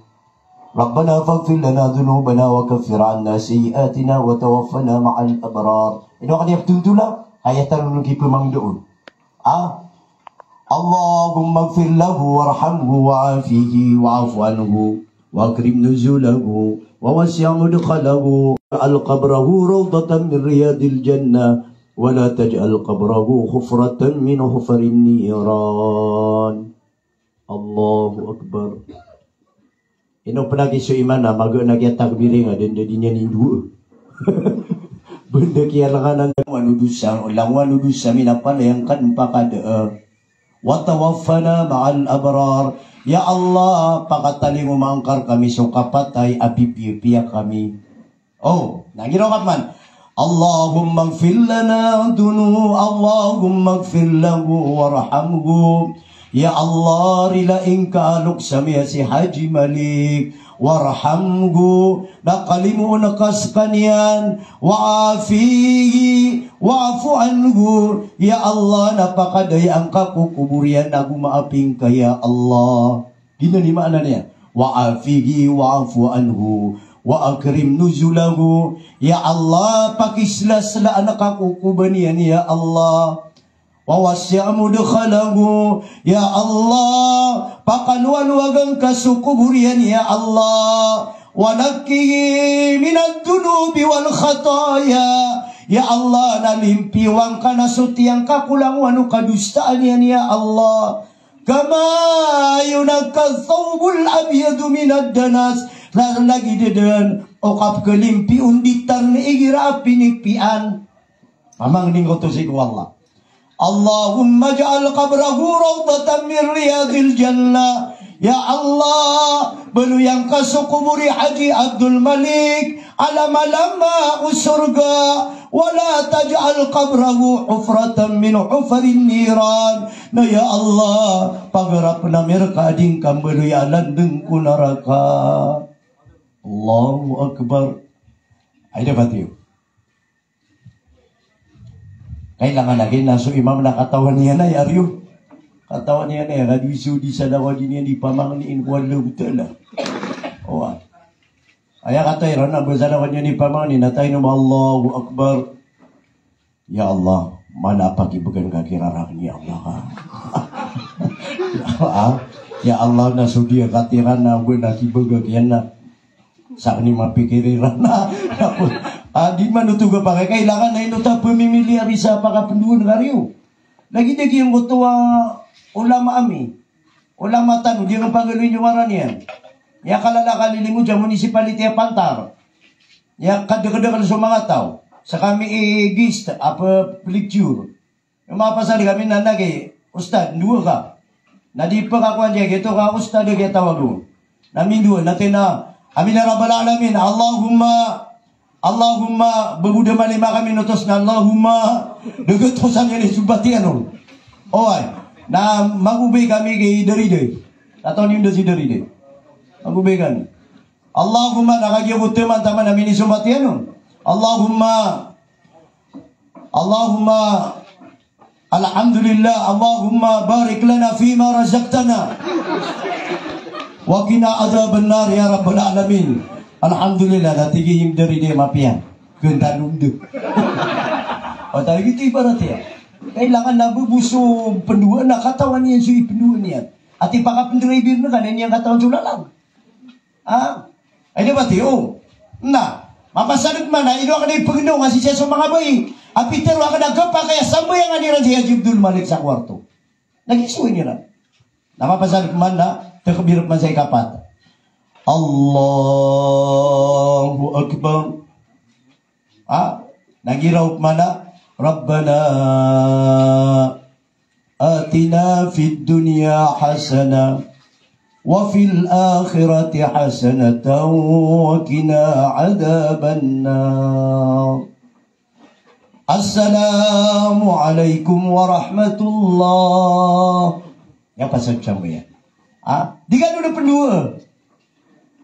ربنا فاغفر لنا ذنوبنا وكفر عنا سيئاتنا وتوفنا مع الأبرار. Ino kaniyan pthontola, aya tano on ki pmangdn. Ah. اللهم اغفر له وارحمه وعافه واعف عنه وأكرم نزله ووسع مدخله واجعل قبره روضة من رياض الجنة ولا تجعل قبره حفرة من حفر النيران. Allahu Akbar. Ino pn a ki so imam na magaan a kiyatakbir iyan a da dn da dii niyan indowa. Ba da kiyalangowan a langowan o dosa, langowan o dosa mi na palaya ngka dn pakada. Wa tawaffana ma'al abrar. Ya Allah, pakatalingoma ngka rkami so kapatay a pipiyapiya kami. O, na giraw ka pman. Allahumma ighfir lana dunu-, Allahumma ighfir lahu warhamhu. Ya Allah, rilai ngka a loks ami a si Haji Malik. Warhamhu, na kalimoon ka skaniyan. Wa afihi, wa'fu anhu. Ya Allah, na pakadaya ngka ko kobor iyan ago maapi ngka, ya Allah. Giyanan i maana niyan. Wa afihi wa'fu anhu wa akrim nuzulahu. Ya Allah, pakislaslaan ka ko koba niyan, ya Allah. Wa wassi' mudkhalahu. Ya Allah, pakaloaloagan ka so kobor iyan, ya Allah. Wa nakkihi minadh dhunubi wal khataya. Ya Allah, na limpiwan ka na so tiyangka ko langowan o kadosaan iyan, ya Allah. Kama yunaqqa thawbul abyadu minad danas. Na lagid dn o kapkhalimpi o nditar igira a pinipian. Pamangnin ko oto sii ko Allah. Allahumma ij'al qabrahu rawdatan min riyadil jannah. Ya Allah, baloy angka so kobor i Haji Abdul Malik a lama-lama o sorga, wala taj'al qabrahu hufratan min hufarin niran. Na ya Allah, pagarapn ami rka a di ngka mbaloy a landng ko naraka. Allahu Akbar. Ay, dapat iyo. Kailangan lagi na so imam na katawan iyan a aya ariyo. Katawan iyan a aya, kadi so di sa dawa di niyan di pamangnin ko Allahu Ta'ala. Owa. Aya kata iran na ba sa dawa di niyan di pamangnin, na tayo na ba Allahu Akbar. Ya Allah, mana pakibgan ka kirarak ni Allah ka. Ah, ya Allah, na so di a katiran na ba na kibgan kiyan na. Sakn i mapikir iran na. Ah, di man oto gapakay, kailangan na ino ta pamimili a bisa pakapndoan ka riyo. Lagid a giyangkoto a ulama ami. Ulama tano, di ngka pagaloy niyo ngaran iyan. Aya kalalakalilimo diyan municipality a Pantar. Aya kadakadakl so manga taw. Sa kami i guest a plecture. Aya mapasad kami na, na gi ustad, ndoa ka. Na di pkakowa niyan giyoto ka ustad a kiyatawag on. Na mindoa, na tig iyan a, amin ya rabbal alamin, Allahumma, Allahumma, bgo da malima kami notos na Allahumma, dgto san iyan i sombat iyan on. Oway, na magobay kami ki Dariday. Katawan iyo dn si Dariday. Magobay kami. Allahumma, na kagiya bo taman-taman a minisombat iyan on. Allahumma, Allahumma, alhamdulillah, Allahumma barik lana fima razaqtana. Wa qina adhaban nar ya rabbal alamin. Alhamdulillah, na tig i Dariday a mapiya. Ganda nung de. O, tano giyoto ibarat iyan. Kailangan na bo so pndoa na katawan iyan so ipndoa niyan. Ati pakapndoa i birn ka na niyan katawan so lalan. Ah, ay, di ba, tiyo? Na, mapasad man a ino akn i pagno nga sii sa so manga bae a pitharo akn a gapa kaya sambayangan iran si Haji Abdul Malik sa kwarto. Lagid so iniran. Na mapasad man na takbir man sa ikapat. Allahu Akbar. Ah, na giraw man a, Rabbana atina fid dunya hasanah wa fil akhirati hasanatan wa qina adhaban nar. Assalamu alaikum warahmatullah. Aya pasad sambayangan. Ah, di kano na pndoa.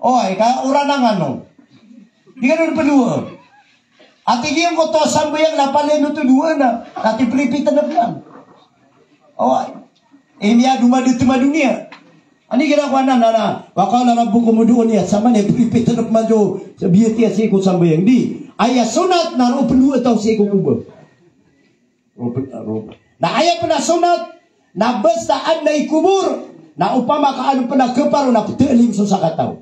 Oway, ka oranangan o. Di kano na pndoa. Ati giyangkoto a sambayang na palaya oto doa na. Ati pripitn a pman. Oway. Aya miyadomadtm a doniya. Anda i kira ko anan na, na, wa qala rabbukum ud'uni, sa man i pripitn a pman so, sa biyatiya sii ko sambayang. Di, aya sonat na roo pndoa taw sii ko kobor. Roo pn-, roo. Na aya pn a sonat, na basta adn a ikobor, na opama ka adn pn a kaparo na ptaalim so sakataw.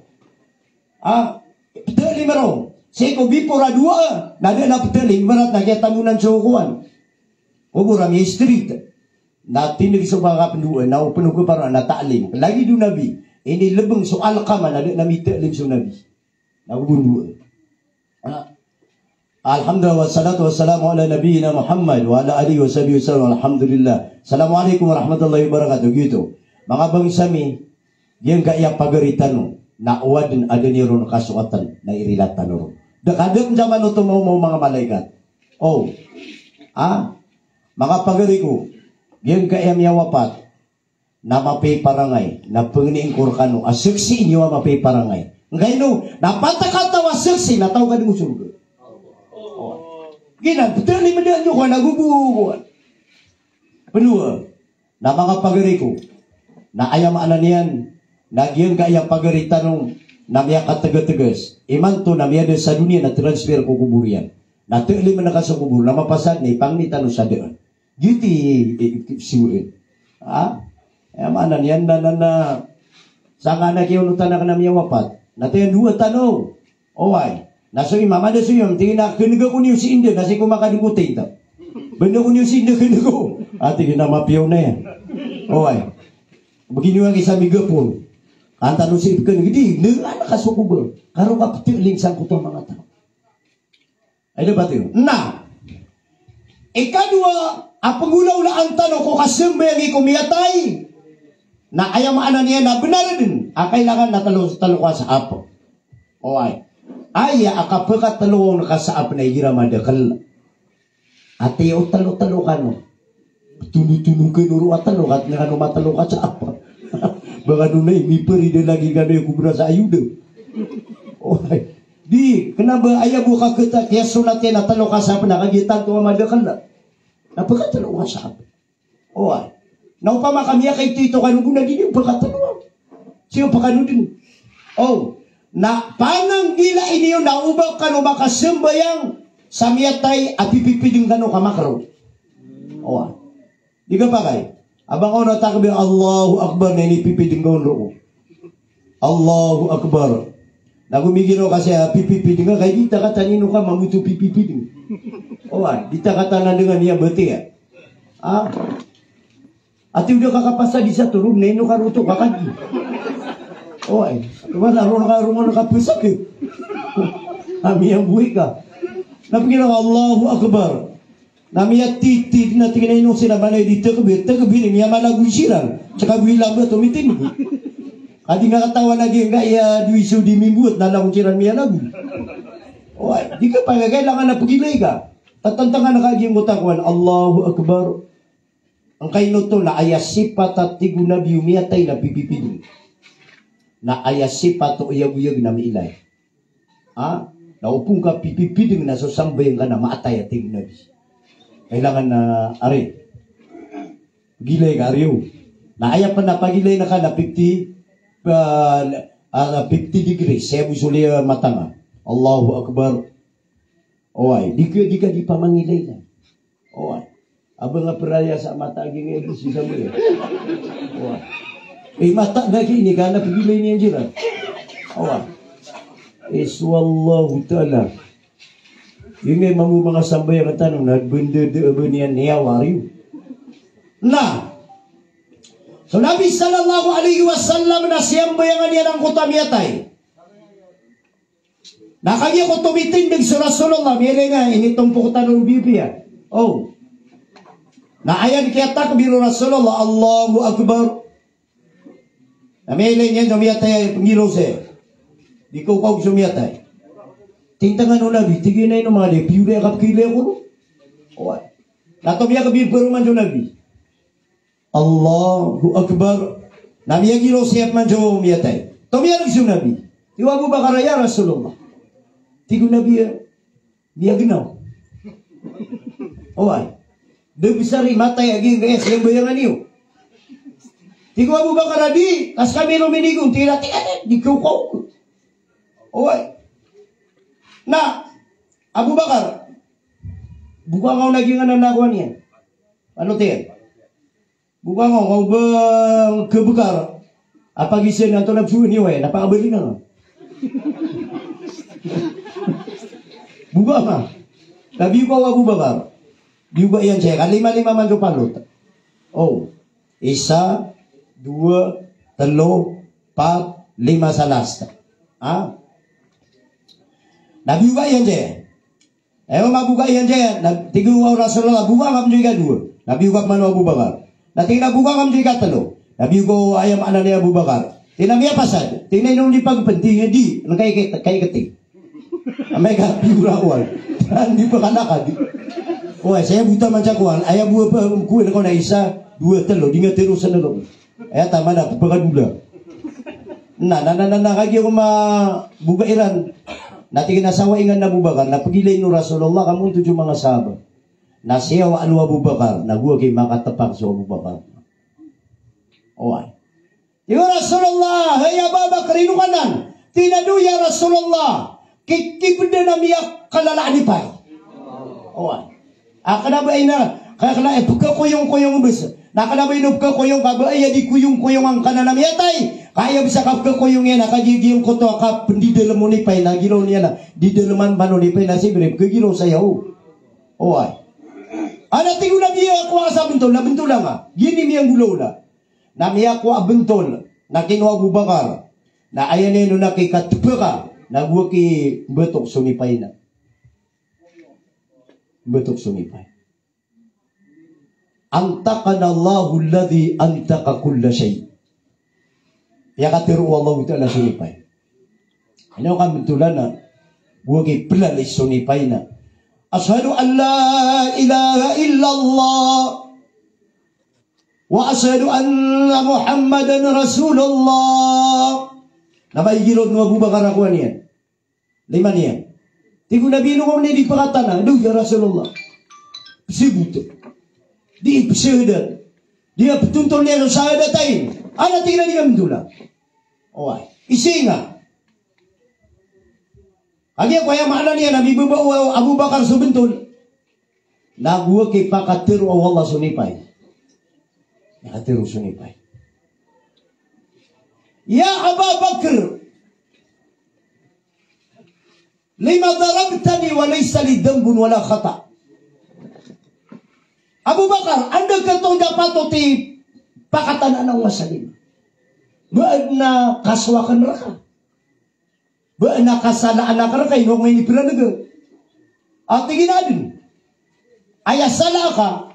Ah, ptaalim roo. Sii ko before a doa, na da a ptaalim, ibarat na kiyatamonan so kowan. Kobor a miya street. Na tindg so kapndoa, na opama o kaparo na taalim. Lagid o Nabi, inilbng so Alqamah, na da a mitaalim so Nabi. Na go bo ndoa. Ah. Alhamdulillah, wassalatu wassalamu ala nabiyyina Muhammad wa ala alihi wa sahbihi wa sallam. Alhamdulillah. Assalamu alaikum warahmatullahi wabarakatuh. Giyoto. Manga bangsa mi, giyangkaya pagari tano, na o adn a da niyo ron kasoatan, na irilat tano ron. Da ka da andamanaya oto mawmaw manga malaikat. O. Ah? Manga pagari ko, giyangkaya miyawapat, na mapiya i parangay, na pangnin ko rkano a saksi niyo a mapiya i parangay. Ngkaino, na patakataw a saksi na taw ka dn ko sorga. O. Giyanan, ptaalim dn iyo kowan a gogowa. Pndoa. Na manga pagari ko, na aya maana niyan, na giyangkaya pagari tano, na miyakatgatgas. Imanto na miyada sa doniya na transfer ko kobor iyan. Na taalim na ka sa kobor, na mapasad na ipangni tano sa daan. Giyoto i, i, i, siwin. Ha? Aya maana niyan na, na, na, sangkanan a kiyaonotan akn a miyawapat. Na tiyandoa tano. Oway. Na so imam, a da so imam, tig iyan a, "Khnga ko niyo si Inda, na sii ko makadn ko tinta. Banda ko niyo si Inda, khnga ko." A tig iyan a, "Mapiya on aya." Oway. Bgi niyo aki sa migapon. Antaa no si khnga, di, na, na, ka so ko ba. Karo ka pthaling sangkoto a manga taw. Ay, da pati. Na ikadowa a pnggolawlaan tano ko kasambayang ko miyatay, na aya maana niyan na bnar dn a kailangan na talo, talo ka saap. Oway. Aya a kapkatalo on ka saap na igira madakl. Ati o talo-talo kano. Tono-tono kano ron a talo, kat na kano matalo ka saap. Ba kano na imiperida lagi kano iya kobra sa ayuda. Oway. Di, kna ba aya bo ka kta, kiyasonat iyan a talo ka saap na kagiya tanto a madakl na. Na pkatalo ka saap. Oway. Na opama ka miyakaito-ito kano bo na di niyo pkataloa. Sii pkano dn. O. Na pananggilai niyo na o ba kano makasambayang sa miyatay a pipipidng kano ka makro. Oway. Di kapakay. A ba ka on a takbir, Allahu Akbar, na inipipidng ka on roo. Allahu Akbar. Na go migiraw ka sa pipipidng ka, kay di ta kataan ino ka mambo oto pipipidng. Oway, di ta kataan a dn a miyabatiya. A? Ati o da ka kapasad i sa torog na ino ka roo oto kakadi. Oway, ron ka, ron ka, ron ka kapasad, e. A miyamboy ka. Na pgiraw ka, Allahu Akbar. Na miyatitid na tig iyan a ino siran manay di takbir, takbir, miyamalagoy siran. Saka go i lambat o mitindg. Ka di nga katawan a giyangkaya dowa i so di mimbowat na langon siran miyalagoy. Oway, di ka pagagay, kailangan na pagilay ka. Tatantangan ka giyangkoto a kowan, Allahu Akbar. Angkaino oto na aya sipat a tig o Nabi o miyatay na pipipidng. Na aya sipat o iyagoyag na miilay. Ha? Na opama ka pipipidng na so sambayang ka na maatay a tig o Nabi. Kailangan na, ari. Gilay ka, ari o. Na aya pn a pagilay na ka na fifty, ah, ah, fifty degrees. Saya bo so liya mata nga. Allahu Akbar. Oway, di ka, di ka di pamangilay na. Oway. A ba nga praya sa mata a giyangkai a di sisambay. Oway. E, mata na giyangkai, ini ka na pagilay niyan siran. Oway. E, so Allahu Ta'ala. Giyangkai mambo manga sambayang tano na bndada a ba niyan niyawa, ari o. Na so Nabi sallallahu alaihi wasallam na siyambayangan iyan angkoto a miyatay. Na kagiya ko tomitindg so Rasulullah, miyailay nga, initompok tano ron bibiya. O. Na aya dn kiyatakbir o Rasulullah, Allahu Akbar. Na miyailay niyan so miyatay a pnggiraw saya. Di ko kaog so miyatay. Tintangan o Nabi, tig iyan a ino manga di, piyo di a kapkilay ako ron. Oway. Na tomiyakbir paroman so Nabi. Allahu Akbar. Na miyagiraw saya pman so miyatay. Tomiyarg so Nabi. Tig o Abu Bakar, "Ya Rasulullah." Tig o Nabi, "Miyagnaw." Oway. Da bsar i matay a giyangkaya siyambayangan iyo. Tig o Abu Bakar, "Di, ka skami ron minigon." Tig iyan a, "Tig iyan, di ko kaog." Oway. Na Abu Bakar, boka nga on a giyangkanan a kowan iyan. Ano tig iyan? Boka nga on, ka o ba khabkar a pagiza na antonaa i psowa niyo, e, na pakabaling nga. Boka nga. Na biyoka o Abu Bakar. Biyoka iyan saya, ka lima-lima man so palot. O. Isa, dowa, tlo, pat, lima sa last. Ha? Na biyoka iyan saya. Aya maboka iyan saya, na tig o Rasulullah, boka ngka pn so ikadowa. Na biyoka pman o Abu Bakar. Na tig iyan a boka ngka pn so ikatlo. Na biyoka o, aya maana niyan, Abu Bakar. Tig iyan a miyapasad. Tig iyan a ino di pagpn, tig iyan a di, na kaikit, kaikiti. Amay ka biyoka kowan. Tig iyan a di pkalakad. Oway, saya bo taman sa kowan. Aya bo a pn kowan ko na isa, dowa, tlo. Di nga tero sa nalo. Aya taman a pphakadola. Na, na, na, na, na, kagiya ko maboka iran. Na tig iyan a sawaingan na Abu Bakar, na pagilay o Rasulullah, ka monto so manga sahaba. Na siyawaan o Abu Bakar, na go aki makatpang so Abu Bakar. Oway. Tig o Rasulullah, "Hay Aba Bakr, ino ka nan?" Tig iyan a, "Do ya Rasulullah, ki, ki bda na miyakalalaan i pay." Oway. A kna ba ina, kna, kna, e, pkakoyong-koyong bs. Na kna ba ino pkakoyong ka ba aya di koyong-koyong angkanan a miyatay. Ka aya bes a kapkhakoyong iyan a kagiya giyangkoto a kapndidalm o Nipay na giraw niyan a didalman man o Nipay na sii bes kagiraw saya o. Oway. Ana tig o Nabi a kowa ka sa bntol, na bntola nga. Giya i miyanggolawla. Na miyakowa a bntol. Na kinowa o Abu Bakar. Na aya niyan on a kikatpka. Na gowani ki mbatok so Nipay na. Mbatok so Nipay. Antaqana Allahu alladhi antaqa kulla shay. Piyakatharo o Allahu Ta'ala so Nipay. Ino ka mbtolan na, gowani ki plalis so Nipay na, "Ashhadu an la ilaha illallah. Wa ashhadu anna Muhammadan Rasulullah." Na maigirod o Abu Bakar a kowa niyan. Lima niyan. Tig o Nabi, ino ka man di pkatana, "Ado, ya Rasulullah." Psbot. Di pshahadat. Di ptontol iyan so shahadatain. Ana tig iyan a di ka mbtola. Oway. Isa nga. Kagiya ko aya maana niyan a mibaba o Abu Bakar so bntol. Na gowani ki pakatharo o Allah so Nipay. Pakatharo so Nipay. Ya Aba Bakr, lima darabtani wa laysa li dhanbun wala khata'. Abu Bakar, anda ka tonda patot i pakatanaan o Allah sa lima? Ba adn a kasowa akn rka? Ba adn a kasalaan akn rka, ino ko ini pranega? A tig iyan a adn. Aya sala ka,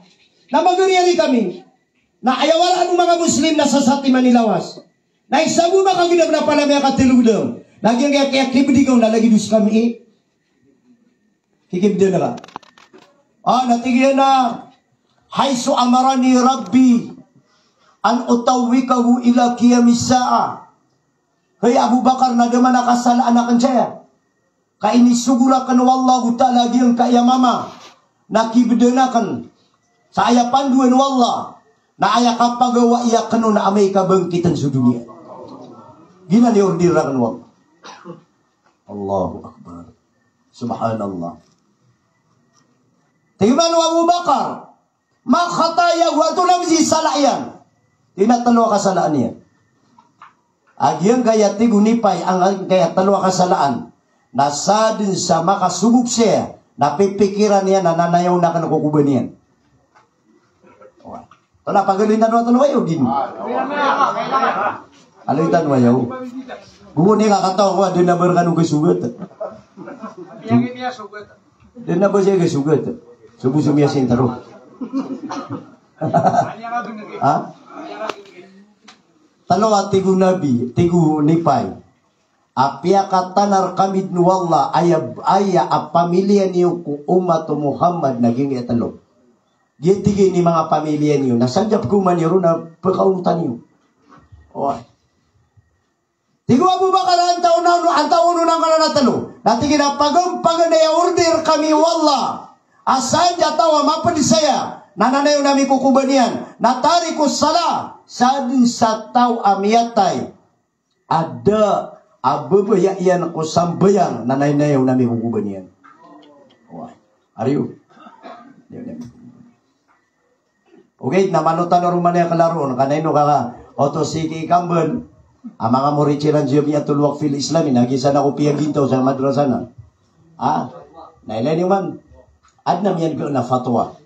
na magari-ari kami. Na aya waraan o manga Muslim na sasatiman i lawas. Na isa bo makagdam na palaya miyakatlo gdam. Na giyangkaya kibdigaw na lagid o skami i kikibdn ka. A, na tig iyan a, "Haythu amarani Rabbi an utawwikahu ila qiyamis sa'ah." Hay Abu Bakar, na da man a kasalaan akn saya. Ka inisogo rakn o Allahu Ta'ala giyangkaya mama na kibdn akn sa aya pandoan o Allah, na aya kapagawai akn on na amay ka bangkitn so doniya. Giyanan i order rakn o Allah. Allahu Akbar. Subhanallah. Tig man o Abu Bakar, ma khatayahu, antonaa i sala iyan? Tig iyan a tlo a kasalaan iyan. A giyangkaya tig o Nipay, a giyangkaya tlo a kasalaan na sadn sa makasogok saya, na pipikiran iyan a nanayawn akn ko koba niyan. Oway. Tlo, pagaloyin tano a tlo, ayo, gin. Aloyin tano, ayo. Gowani ka kataw ko a da na ba rkano kasogat. Da na ba saya kasogat? Sobo so miyasin tano. Ha? Tlo a tig o Nabi, tig o Nipay. A piyakatanar kami dn o Allah, aya, aya a pamiliya niyo ko umat o Muhammad na giyangkaya tlo. Giya tig iyan i manga pamiliya niyo, na sadn sa pkhaoma niyo ron na pkhaonotan iyo. Oway. Tig o Abu Bakar, antaa on, antaa on angkanan a tlo? Na tig iyan a pagampagan a aya order kami o Allah a sadn sa taw a mapd saya na nanayawn ami ko koba niyan, na tarikus salah, sadn sa taw a miyatay a da a babaya iyan ko sambayang na nanayawn ami ko koba niyan. Oway. Ariyo. Ogaid na malo tano ron man aya klaro on, ka na ino ka oto si ki Kamban a manga morit iran Jamiatul Waqfil Islami, na gii san ako piyagintaw sa madrasa na. Ha? Na ilay niyo man. Adn a miyandg na fatwa.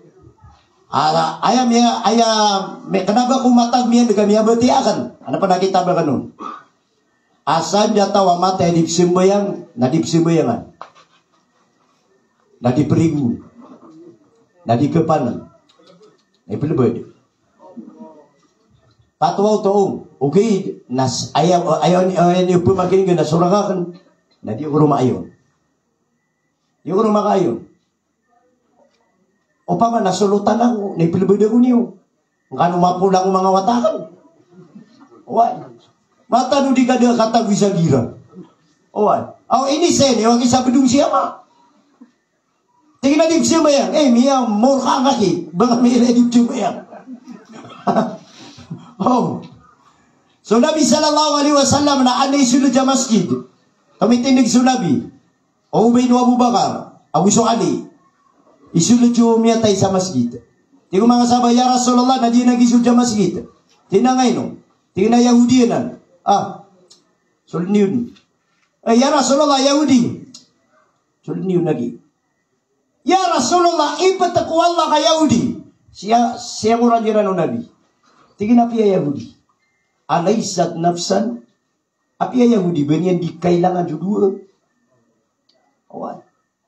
Ala, aya miya, aya, mi, kna ba ko matag miyandg a miyabatiya akn. Ana pn a kitab akn on. A sadn sa taw a matay a di pzambayang, na di pzambayangan. Na di prigo. Na di kapanan. Na iplbd. Fatwa oto, ogaid na s-, aya, aya, aya niyo pmakin'gn na sorang akn. Na di ko ron maayon. Di ko ron makaayon. Opama na solotan ako, na iplbd ako niyo. Ngkano mapola ko manga wata akn. Oway. Matano di ka da katagoy sa gira. Oway. Aw, ini sen, oway, ki sa bdong si ama. Tig iyan a di pzambayang. Eh, miyamorka ngka ki. Ba ngka miyailay di pzambayang. Oh. So Nabi sallallahu alaihi wasallam na anda isold sa masjid. Tomitindg so Nabi. O Ubay o Abu Bakar, ago so Ali. Isold so miyatay sa masjid. Tig o manga sahabah, "Ya Rasulullah, na di na gisold sa masjid." Tig iyan a, "Ngaino?" Tig iyan a, "Yahudi anan." Ah, sold niyo. Eh, ya Rasulullah, Yahudi. Sold niyo lagi. Ya Rasulullah, ipet ko Allah ka Yahudi. Siya, siya ko ragiran o Nabi. Tig iyan a apiya Yahudi. Alaysat nafsan? Apiya Yahudi, ba niyan di kailangan so dowa? Oway.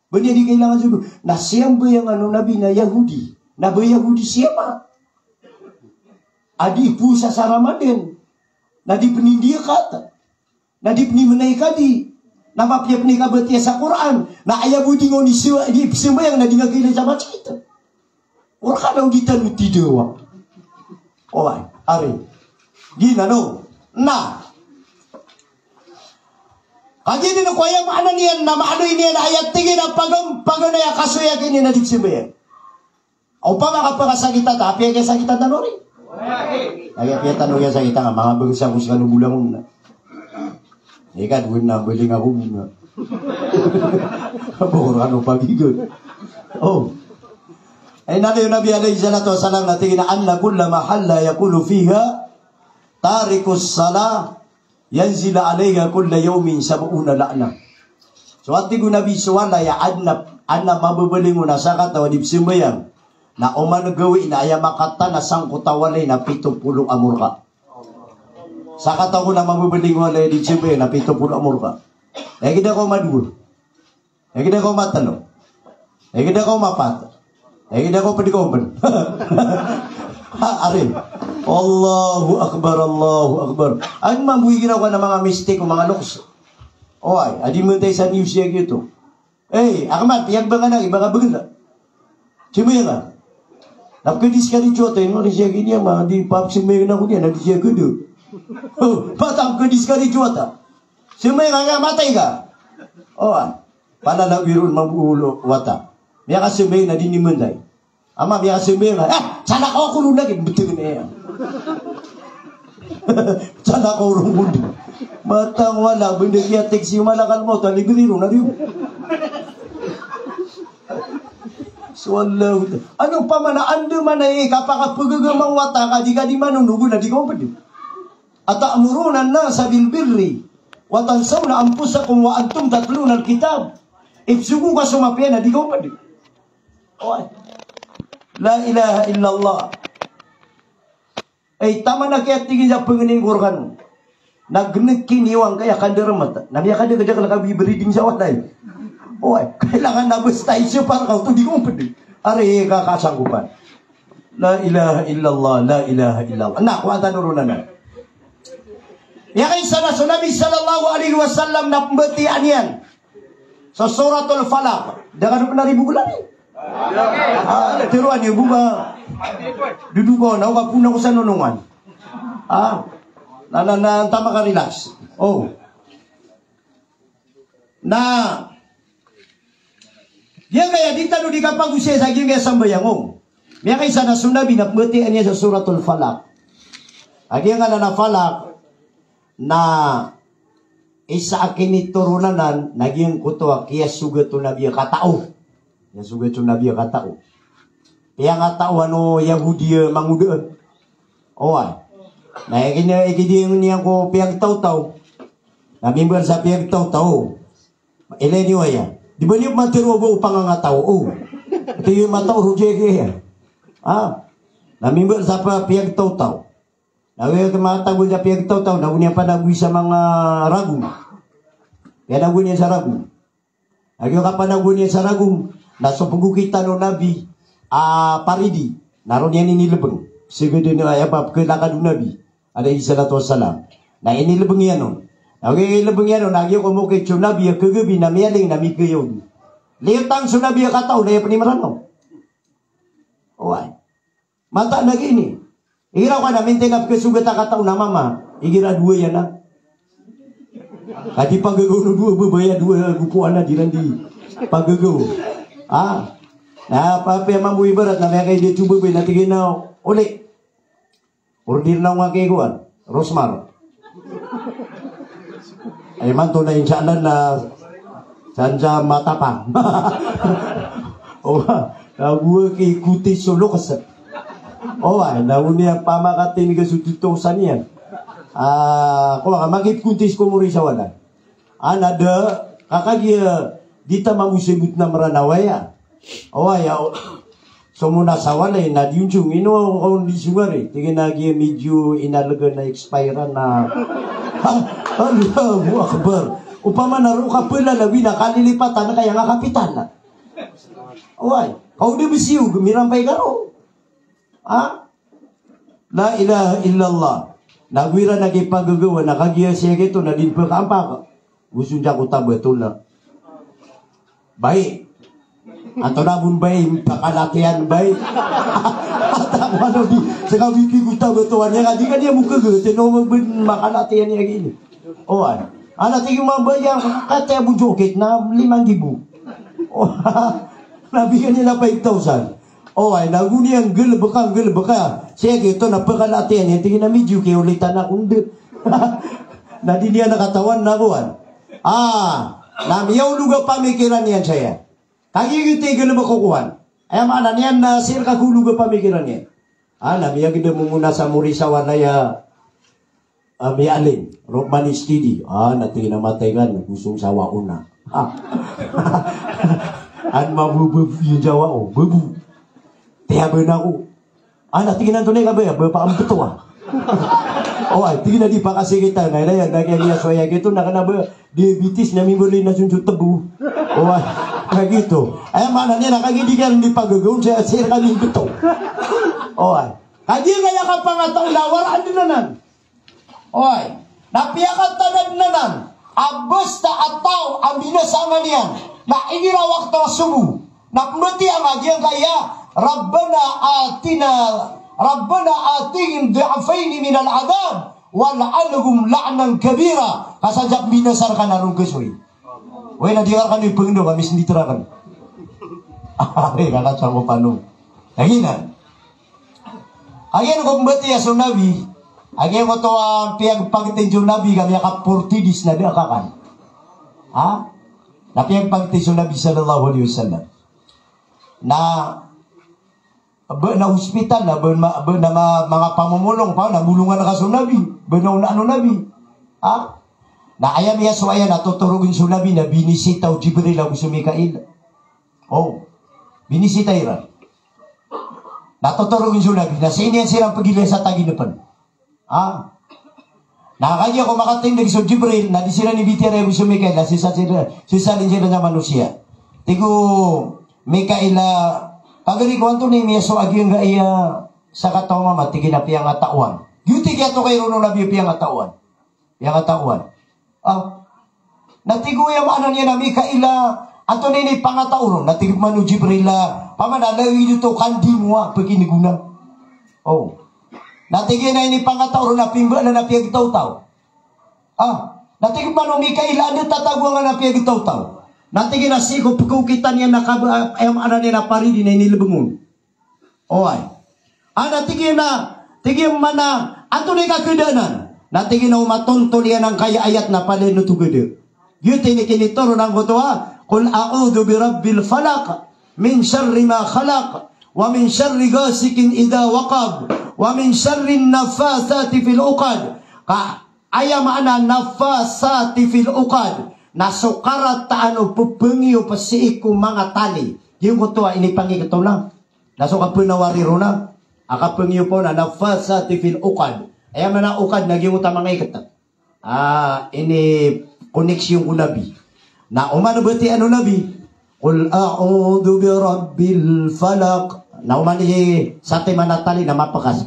Ba niyan di kailangan so dowa? Na siyambayangan o Nabi na Yahudi. Na ba Yahudi siya ma? A di powasa sa Ramadan. Na di pn i ndiyakat. Na di pn i mnay kadi. Na mapiya pn i kabatiya sa Qur'an. Na aya bo di ngoni siwa, di pzambayang na di nga kailay sa masjid. Ora ka na odi tano tidawa. Oway, ari. Giyanan o. Na. Kagiya dn ko aya maana niyan na maana niyan na aya tig iyan a pagam-, paganay a kasoyag iyan na di pzambayang. Opama ka pakasakitan ta, apiya kiyasakitan tano ri? Apiya, apiya tano kiyasakitan, manga bangsa ko skano bolangon na. Ika doon na baling ako muna. Bokor ano pagigod. Oh. Ay, Nabi, Nabi alayhi salatu wassalam, na tig iyan a, "Anna kulla mahalla yaqulu fiha tarikus salah yanzilu alayhi kulla yawmin sab'una la'nah." So, a tig o Nabi, so walay a adn a, adn a mababaling on a sakataw a di pzambayang, na oman gawii na aya makatan a sangkoto a walay na pito polo a morka. Sakataw kon a mababaling o walay a di pzambayang na pito polo a morka. Aya kida ko madowa. Aya kida ko matlo. Aya kida ko mapat. Aya kida ko pd ko pn. Ha, ari. Allahu Akbar, Allahu Akbar. An mambo i ginawa ko na manga mistake o manga loks. Oway, a di mantay sa news iya giyoto. Ey, Ahmad, iyag ba nga na, iba ka bgla. Sambayang ka. Na pkadiscourage wata, ino ri siya gini ama, di pap sambayang ako niyan, na di siya gdo. Oh, pata pkadiscourage wata. Sambayang ka, matay ka. Oh, ah. Palalawi ron mambo o wata. Miyakasambayang na di niyan mantay. Ama, miyakasambayang ka. Ah, salakaw ako ron lagi. Btng na iyan. Salakaw ron ron. Matang wala, bnda kiyatik si malakal mawt, a libre ron, a riyo. So, Allah. Ano pa man a anda man a i kapakapagagama o wata ka di ka di manonogo na di ka mapd. Atamuruna an-nasa bil birri wa tansawna anfusakum wa antum tatluna al-kitab. Ipsogo ka so mapiya na di ka mapd. Oway. La ilaha illallah. Ay, taman a kiyatig iyan sa pangni ko rkano. Na gnki niyo angkaya kandarmat. Na miyakadagdag ka lakaw i breeding sa walay. Oway, kailangan na basta iso para ka oto di ko pwede. Ari ka kasanggupan. La ilaha illallah, la ilaha illallah. Na, kowa tano ron anan. Miyakaisa na so Nabi sallallahu alaihi wasallam na pmbatiyaan iyan so Suratul Falaq. Da kano pn ari bo ko lari. Ah, tharoa niyo bo ba. Dodo ko, na o ka pona ko sa nonongan. Ah, na, na, na, tama ka relax. Oh. Na, giyangkaya di tano di kapagosaya sa giyangkaya sambayang, oh. Miyakaisa na so Nabi na pmbatiyaan iyan so Suratul Falaq. A giyangkanan a Falaq, na isa a kinitoron anan na giyangkoto a kiyasogat o Nabi a katao. Kiyasogat o Nabi a katao. Piyakatao o Yahudi a mangoda. Oway. Na ikini, ikini niyan ko piyagtawtaw. Na mimbaal sa piyagtawtaw. Ilay niyo aya. Di ba niyo pman tharoa bo o pangangataw? O. Ito iyo matao ro di aya. Ah. Na mimbaal sa pa piyagtawtaw. Na aya matago sa piyagtawtaw, na go niyan panagoy sa manga ragong. Piyanagoy niyan sa ragong. Na giya kapanagoy niyan sa ragong, na so pgokitan o Nabi a paridi, na roo niyan inilbng. Sii ko dn aya ba pkhalakad o Nabi alayhis salatu wassalam. Na inilbng iyan on. Na giya inilbng iyan on, na giya komokit so Nabi a khagabi na miyaling na mikhayawd. Liyotang so Nabi a katao, na aya pn i Mranaw. Oway. Mataan a gini. Igira ko ana mintay na pkhasogat a katao na mama. Igira dowa iyan a. Ka di pagagaw o dowa babay a dowa gopoan a di ran di pagagaw. Ah. Na, pa, apiya mambo ibarat na miyakaidit so babay na tig iyan a, "Oli. Order na ako ngka i kowan. Rosmar." Ay, imanto na insha Allah na san sa matapang. O, na bo a kikoti so loks. O, ay, na o niyan pamakatindg so totoo sa niyan. Ah, ko nga makipkuntis ko mori sa wala. Ana da, kakagiya, di ta mamusibut na Mranaw aya. Oway, a, so mona sa wala, na di onjong, ino, kaon di sugari. Tig iyan a giya medyo inalegan na expire na. Ha? Allahu Akbar. Opama na roo ka pala na wina kalilipatan, kaya nga kapitan na. Oway, kaon di bisiyo, mirampay ka roo. Ha? La ilaha illallah. Na go iran a kipagagawan, na kagiya siya kito, na di pekaampak. Gusto niya ko tabato na. Bai. Antonaa bo bai, pakalatian bai. Ata ko ano di, sa kabibi ko tabato, anya ka, di ka niya mukha, tino mo ben makalatian niya gini. Oway. Ana tig iyan a mabaya, katiya bo jokit na limang gibo. Oway. Na bigyan niya na five thousand. Oway, na go niyan galebeka, galebeka. Siya kito na pakalatian iyan, tig iyan a medyo kiyolitan ako ndo. Na di niyan katawan na kowan. Ah, na miyaolog a pamikiran iyan saya. Kagiya giyoto i galebek ko kowan. Aya maana niyan na sii rka ko olog a pamikiran iyan. Ah, na miyagedam on mona sa mori sa wala aya, ah, miyaalin, Rohman Steady. Ah, na tig iyan a matay ka, gosong sa waona. Ah. An mabubub iyo jawa o, bubu. Tiyaban ako. Ah, na tig iyan a antonaa i kabaya, bapa ambeto a. Oway, tig iyan a di pakasikitan, na ilaya, na kaya niya so aya kito, na kena ba, diabetes, na mimbolay na sonso tebo. Oway, na gito. Aya maana niyan na kagiya di ka di pagagawan, sa sir kami beto. Oway. Kagiya kaya kapangataw na waraan den anan. Oway, na piyakatadad anan a basta a taw a binasa a ngan iyan na igira wakto a sobo, na pembatiya a giyangkaya, Rabbana atina, Rabbana atihim di'faini minal adhab wal'anhum la'nan kabira. Ka sa diak binasa rka na roo kasoy. Oway, na di ka rkano ipengendo ka misnditra kan. Ari, kaka sa ko pano. Lagi na. Agiya ko pembatiya so Nabi, agiya ko to a piyagpagtay so Nabi, ka miyaka-forty days na da a kakan. Ha? Na piyagpagtay so Nabi sallallahu alaihi wasallam. Na, ba na hospital, na ba ma-, ba na ma-, manga pamomolong pa, na molongan ka so Nabi, ba na onaan o Nabi. Ha? Na aya miyasowa iyan na totorogen so Nabi, na binisita o Jibril ago so Mikail. O, binisita iran. Na totorogen so Nabi, na sii niyan siran pegilaya sa taginepen. Ah. Na kagiya ko makatindeg so Jibril, na di siran ibitiyarai bo so Mikail, na sisa siran, sisa den siran sa manosiya. Tig o Mikail a, pagari ko, antonaa i miyasowa a giyangkaya sakataw a mama? Tig iyan a piyangataoan. Giyoto i kiyatokawi ron o Nabi a piyangataoan. Piyangataoan. Ah. Na tig o, aya maana niyan a Mikail a, antonaa i pangataw ron? Na tig man o Jibril a, paman a lawid oto kandimo a pekinegona. O. Na tig iyan a inipangataw ron na pimbalan a piyagtawtaw. Ah. Na tig man o Mikail a, anda tatagoan a piyagtawtaw? Na tig iyan a sii ko pekaokitan iyan a kaba-, aya maana niyan a paridi na inilebeng on. Oway. Ana tig iyan a, tig iyan man a, antonaa i kakadaan anan? Na tig iyan a o matontol iyan angkaya ayat na palaya oto kada. Giyoto i kinitoron angkoto a, Qul a'udhu bi rabbil falaq, min sharri ma khalaq, wa min sharri ghasiqin idha waqab, wa min sharrin naffasati fil uqad. Ka, aya maana naffasati fil uqad, na so karataan o pepengiyo pe sii ko manga tali. Giyangkoto a inipangiketonan. Na so kapenawari rona, a kapengiyop on a naffasati fil uqad. Aya maana uqad na giyangkoto a manga iket. Ah, ini koneksyon ko Nabi. Na oman batiya o Nabi, Qul a'udhu bi rabbil falaq. Na oman i satiman a tali na mapekas.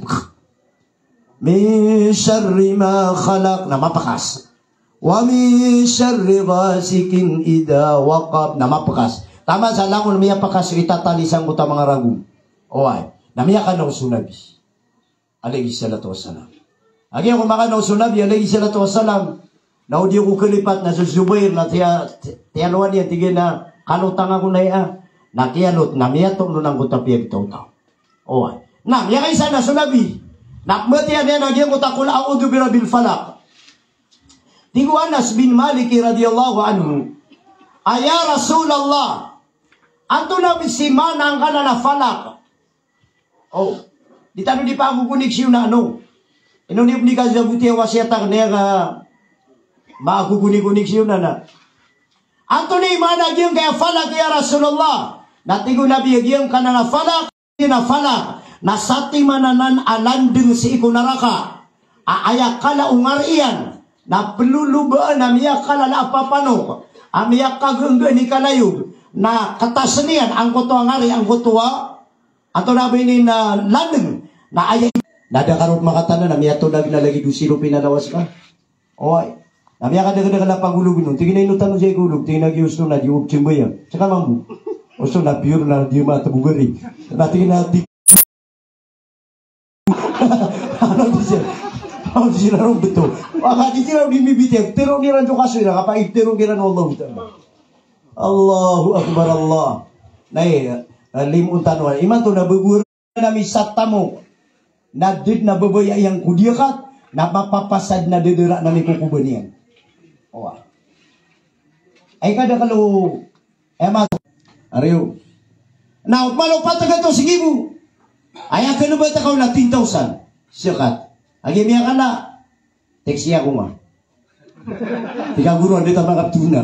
Min sharri ma khalaq, na mapekas. Wa min sharri ghasiqin idha waqab, na mapekas. Taman sa langon miyapekas i tatali sangkoto a manga ragon. Oway, na miyakanaw so Nabi alayhis salatu wassalam. Agiya ko makanaw so Nabi alayhis salatu wassalam, na o di ako kalipat na so Zubair na tiya-, tiyalowan iyan, tig iyan a kalotang ako na iya. Na kiyalot, na miyatoon angkoto a piyagtawtaw. Oway. Na miyakaisa na so Nabi. Na pembatiya niyan a giyangkoto a Qul a'udhu bi rabbil falaq. Tig o Anas bin Malik radhiyallahu anhu, a ya Rasulullah, antonaa i maana angkanan a falaq? O, di tano di pagokoneksyon na ano. Ino niyo pn di kazaboti a wasiyat akn iyan ka magogonikoni siyo na na. Antonaa i maana giyangkaya falaq ya Rasulullah? Na tig o Nabi a giyangkanan a falaq, na falaq, na satiman anan a landng sii ko naraka a aya kala o ngari iyan na plolobaan a miyakala a papanok a miyakagngga i kalayob na ktasn iyan angkoto a ngari, angkoto a Antonaa ba ini na landng? Na aya, na da ka ron makatanan a miyatolag na lagid o siro pinalawas ka. Oway. Na miyakadakdakl a pagolog on. Tig iyan a ino tano sii ko olog, tig iyan a giyoto na di o pzambayang. Ska mambo. Osto na piyor na di matbogari. Na tig iyan a di Ano di siya? Ano di siya ron beto? Maka di siya ron di mibitiya. Tero niran so kaso iran. Kapa itero kiran o Allah Ta'ala. Allahu Akbar Allah. Na iya, eh, limo tano. Imanto na bebur na misat tamo. Na ded na bebaya iyan ko diyakat. Na mapapasad na dedera na mikokobaniyan. Oway. Ay kada kalo Aya mato. Ariyo. Na, o pman o pat gatos gibo. Aya kalobat ka on na ten thousand. Siyakat. Agi miyakana. Teksi ako nga. Tig a goro, anda ta makaptona.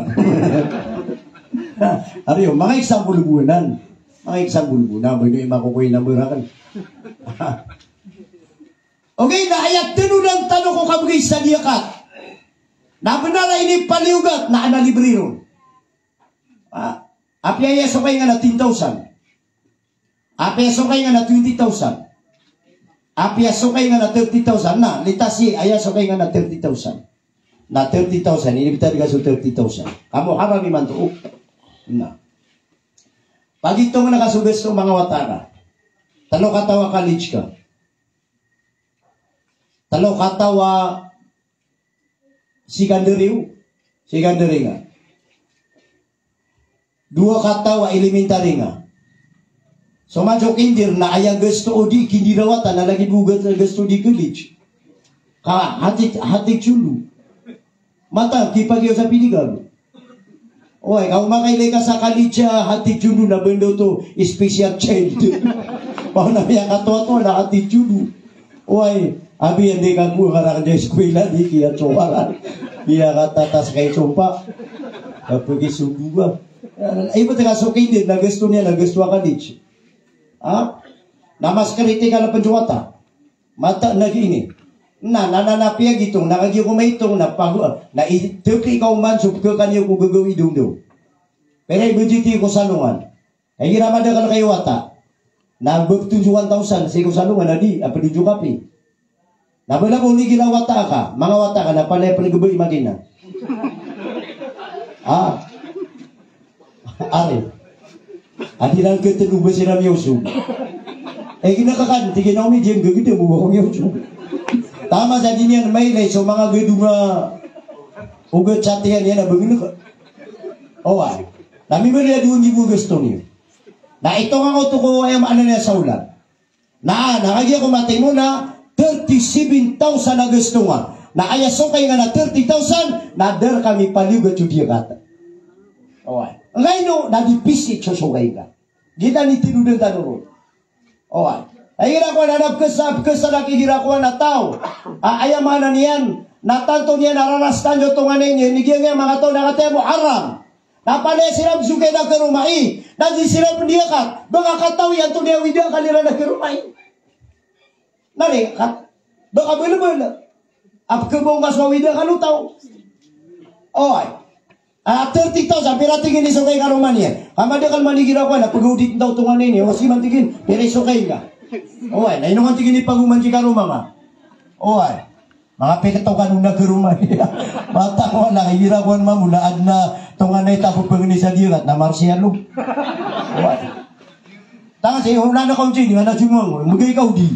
Ariyo, manga example bo anan. Manga example bo anan. Ba ino i makokoy na berakan. Okay, na aya tenodan tano ko kabegay sa diyakat. Na benar a inipaliyogat na ana libre ron. Ah, apiya aya sokay nga na ten thousand. Apiya sokay nga na twenty thousand. Apiya sokay nga na thirty thousand. Na, let's say, aya sokay nga na thirty thousand. Na thirty thousand, inibtad ka so thirty thousand. Kamo haram imanto. Na. Pagitong na ka so gasto manga wata ka. Telo kataw a college ka. Telo kataw a secondary, secondary nga. Dowa kataw a elementary nga. So man so kinder na aya gasto o di kinder a wata na lagid bo ga-, gasto di college. Ka hati, hati tsundo. Mata, kipagiyo sa piligaro. Oway, ka o makailay ka sa college a hati tsundo na bendo to special child. Paona miyakatoatoa na hati tsundo. Oway, abi andi ka bo ngarak di eskwela di kiya tsowaran. Kiya katatas kay tsompa. Kapagi sugu ba. Ibo teka so kinder na gasto niyan, na gasto a college. Ha? Na mas kritikal a pn so wata. Mata na gini. Na, na, na, na piyagitong, na kagiya ko maitong, na pago, na i, tepli ka oman so pekekaniyo ko gagaw i dongdaw. Pira i budget iyo ko salongan. Ay, igira madakl kayo wata. Na bek twenty-one thousand sii ko salongan, na di, a ped o twenty-one K. Na bala bo ni gila wata ka, manga wata ka, na panay pelegebei makina. Ah. Ari. Adi rangketen o ba siran miyoso. Eh, gina kakan, tig iyan a omi, diyan gagede mo ba ko miyoso. Tama sa di niyan mailay so manga gedong a ogat sa tiyan iyan a bengeneka. Oway. Na mimali a dowa nggibo gasto niyo. Na itongan ko oto ko aya maana niyan sa olan. Na, na kagiya ko matimo na thirty-seven thousand a gasto nga. Na aya sokay nga na thirty thousand, na da rka mipaliyogat so diyakat. Oway. Ngkaino, na di pisit so sokay nga. Giyanan i tenodan tano ron. Oway. Ay igira kowan na pekesa, pekesa na kigira kowan a taw. A, aya maana niyan, na tanto niyan a rarastan so tonganay niyan, ni giyangkaya manga taw na kataya bo haram. Na palaya siran so kay na karomai, na di siran pendiyakat, ba nga katawi antonaa i awida akal iran na karomai. Na di, kat, ba ka belebel. A pekebong ka so awida akal o taw. Oway. A, thirty thousand, pira tig iyan i sokay karoma niyan. Ka madakl man igira kowan na pegawdi tentaw tonganay niyan. Wasi man tig iyan, pira i sokay nga. Oway, na ino man tig iyan i pagoman si karoma nga. Oway. Manga peketokan o nagaroma. Mata ko na, igira kowan mambo na adn a tonganay ta pepengeni sa diyakat na marsiya lo. Oway. Tanga si, o nana kaw sini, ana sumang, mbegay kaw di.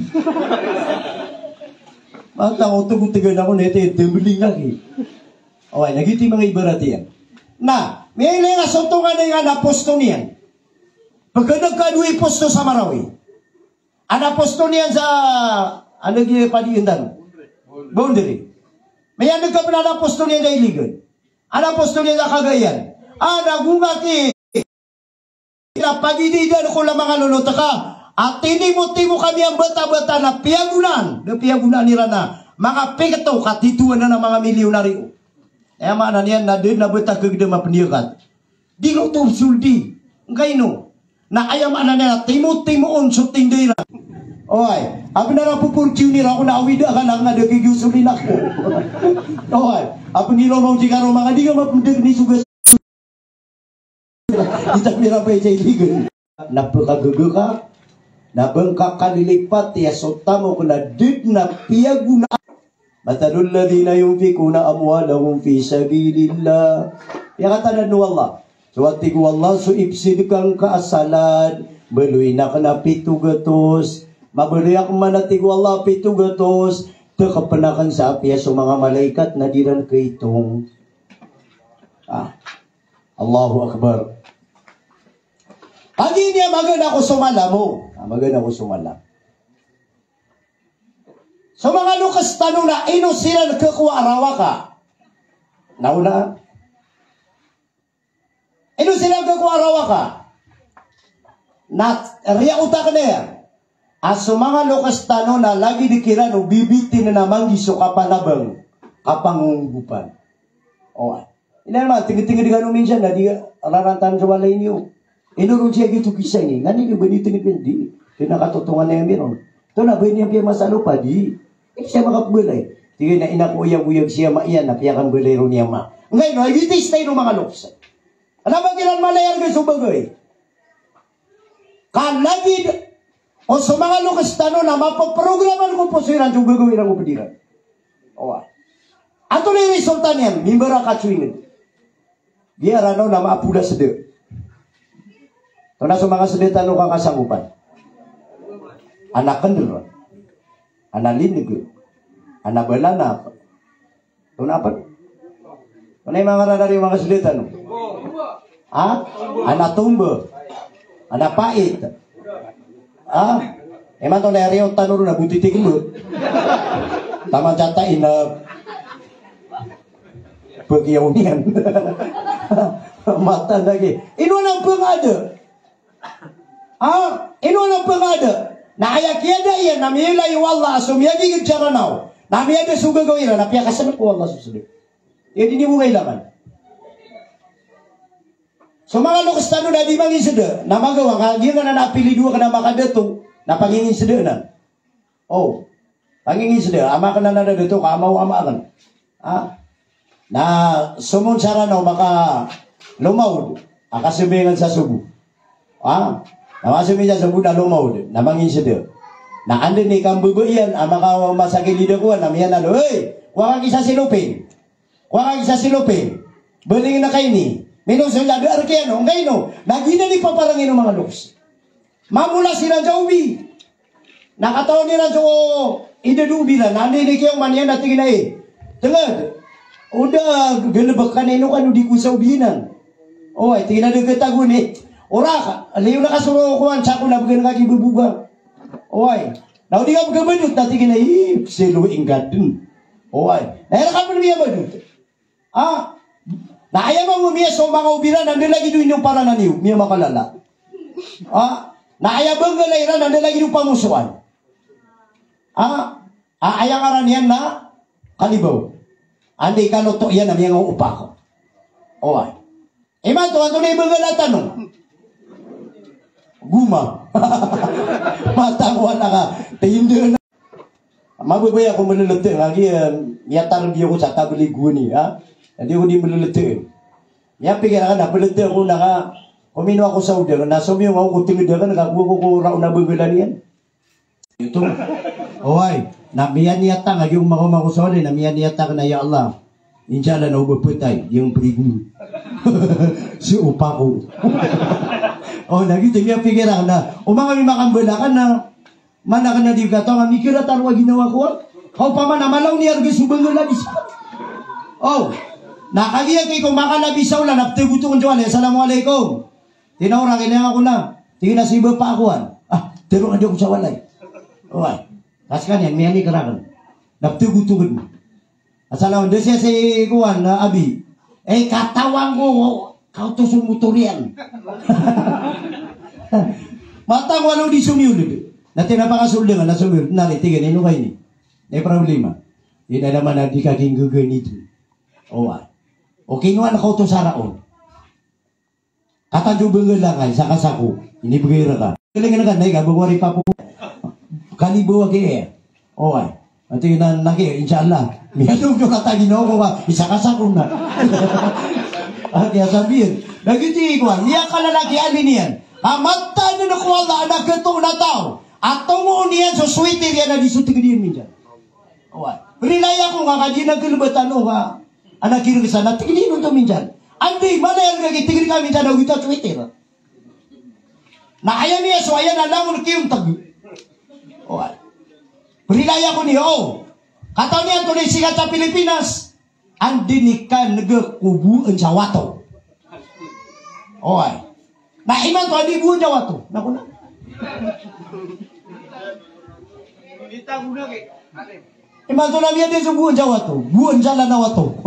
Mata ko, tegu tegan ako na ito, tembeling lagi. Oway, na giyoto i manga ibarat iyan. Na, miyailay nga so tonganay nga na posto niyan. Pegeneg ka dowa i posto sa Marawi. Ana posto niyan sa, ano giya padiin tano? Boundary. Miyaneg ka pn ana posto niyan sa Iligan. Ana posto niyan sa Cagayan. Ana gomati. Na padididan ko la manga lolot ka. A tinimotimo kami a mbata-bata na piyagonaan. Da piyagonaan iran na Manga piketo ka tithowan a manga milyonaryo. Aya maana niyan na da dn a btad a gdam a pndiyakat. Di loto so soldi. Ngkaino? Na aya maana niyan na timotimo on so tinda iran. Oway. A bnar a poportiyoni ra ako na awida ka lang na da giyosolin ako. Oway. A pngilomaw di karo manga di ka mapndg ni sogat. Di ta mirabay sa iligan. Na pkagaga ka, na ba ngka kalilipati a so tamok na da dn a piyagonaan. Mathalul ladhina yunfiquna amwalahum fi sabilillah. Aya katharo o Allah. So a tig o Allah, so ipsidka ngka a salad, baloyin akn a pito gatos. Mabaloy akn man a tig o Allah a pito gatos. Tkpn akn sa apiya so manga malaikat na di ran kaitong. Ah. Allahu Akbar. Kagiya niyan magaan ako so malam, o. Ah, magaan ako so malam. So manga loks tano na ino siran khakowa a rawaka. Na ona. Ino siran khakowa a rawaka. Na riya otak niyan. A so manga loks tano na lagid kiran o bibitinin a manggi so kapanabang, kapangonggopan. Oway. Ino man, tngd-tngd kano minsan na di rarantan so walay niyo. Ino ron siya gito kisa ini. Ngani niyo ba niyo tngd-tngd di? Di na katotongan iyan miron. Ito na ba niyan piya masalopa di? Ino siya makapbalay. Tig iyan a ina ko, oyag-oyag si ama iyan na piyakambalay ron i ama. Ngkaino, ay bitista ino manga loks. Kna ba kiran malaya rk so bagay. Ka lagid o so manga loks tano na mapoprograman ko poso iran so gagawii ran ko pd iran. Oway. Antonaa i resulta niyan? Mimbarakat so ingd. Giya Ranaw na maapola sda. Antonaa so manga sda tano ka kasanggopan? Ana kndr. Ana lineg. Ana balanak. Antonaa pn? Antonaa i manga ngaran a riyo manga sda tano? Ha? Ana tomba. Ana pait. Ha? Imanto na riyo tano ron na botiti kmb. Taman sa ta ina. Bagiyaw niyan. Mata lagi. Ino anan pngada? Ah, ino anan pngada? Na aya kiyada iyan na miyailay o Allah a so miyagigid sa Ranaw, na miyada so gagawii ran, na piyakasnk o Allah so sda. Aya di niyo kailangan. So manga loks tano na di manginsda, na magawa ka, giyanan a apelido akn a makadato, na panginginsda anan. O, panginginsda, ama akn anan a dato ka, ama o ama akn. Ah. Na somon sa Ranaw makalomaod a kasambayangan sa sobo. Ah. Na makasambayang sa sobo na lomaod, na manginsda. Na anda i kambaba iyan a makaoma sa kilid a kowan, na miyanalo, "Hey, kowa ka ki sa silopin. Kowa ka ki sa silopin. Baling na kaini. Mino so lada arkiano, ngkaino." Na giyanan i paparangin o manga loks. Mamola siran sa obi. Na katawan iran so idad o obi iran. Na anda i kiyaoma niyan na tig iyan a, "Eh, tngd. O da galbk ka na ino kano di ko sa obi inan." Oway, tig iyan a da katago ni. Ora ka, liyo na ka so kowan sako na bgan ka ki bboga. Oway. Na o di ka bgabadot na tig iyan a, "Ih, selo ingga dn." Oway. Na ira ka pn miyabadot. Ah, na aya mambo miya so manga obi iran, anda lagid o inoparan iyan iyo, miya makalala. Ah, na aya banggalay iran, anda lagid o pamosoan. Ah, ah, aya ngaran iyan na kalibaw. Anda i kaloto iyan na miyangaopak. Oway. Imanto, antonaa i banggal a tano? Goma. Matang o anak a tinda na. Mababaya ko mllt, lagi, eh, miyatarbiya ko sa tablig goni, ha? Adi ko di mllt. Miyapikir akn a mllt ako na ka, komino ako sa oda, na somiyong ako ko tngd akn, ka kowa ko ko raon a banggalan iyan. Ito. Oway, na miyaniyat akn, lagi ko makaoma ko sa oda, na miyaniyat akn a, "Ya Allah, insha Allah na o ba patay, giyangkai prigo si opa ko." O, lagid iyan miyapikir akn na, o manga mi makambal akn na, mana ka na di kataw a mikira tano a ginawa ko, a? Ka opama na malaw niyan rk so banggal a di sa. O, na kagiya ki ko makalabi sa olan na ptagotokn so walay, "Assalamualaikum." Tinaw ra, "Kailangan ko na." Tig iyan a si bapa ako an. "Ah, tero ka di ako sa walay." Oway. Ka skaniyan, miyanik rakn. Na ptagotokn. Asalaw, da siya si kowan, na abi. Eh, katawan ko, kaoto so motor iyan. Matang o aloy di somiyolod. Na tig iyan a pakasold akn, na somiyolod. Na tig iyan a, "Ino ka ini? May problema." Di na naman a di ka kinggaganit. Oway. O kinowa na ka oto sa raon. Katanto bengel angkai, sakasako. Inibegay reka. Galing na ka, na ika, bago ari papo. Kalibo aki, eh. Oway. Ati na, naki, insha Allah. Miyadong nyo katagi na ako ka, isakasako na. Ati, asabihin. Lagi ti, ikuan. Niya kalalaki alin iyan. Amatan na ko Allah, anak keto na tao. Ato mo niyan so sweater iyan na di so tigediyan minsan. Oway. Rilai ako nga kaji na gelebatan o ka. Anak kiri sana, tigediyan oto minsan. Andi, mana yan lagi tigediyan ka minsan, na wita sweater. Na aya niyan so aya na langon kiyontag. Oway. Rilai ako niyo. Kataw niyan to na isikat sa Pilipinas. Andi ni ka nega ko boen sa wato. Oway. Na imanto andi boen sa wato. Na ko na. Imanto na miyadi so boen sa wato. Boen sa lana wato.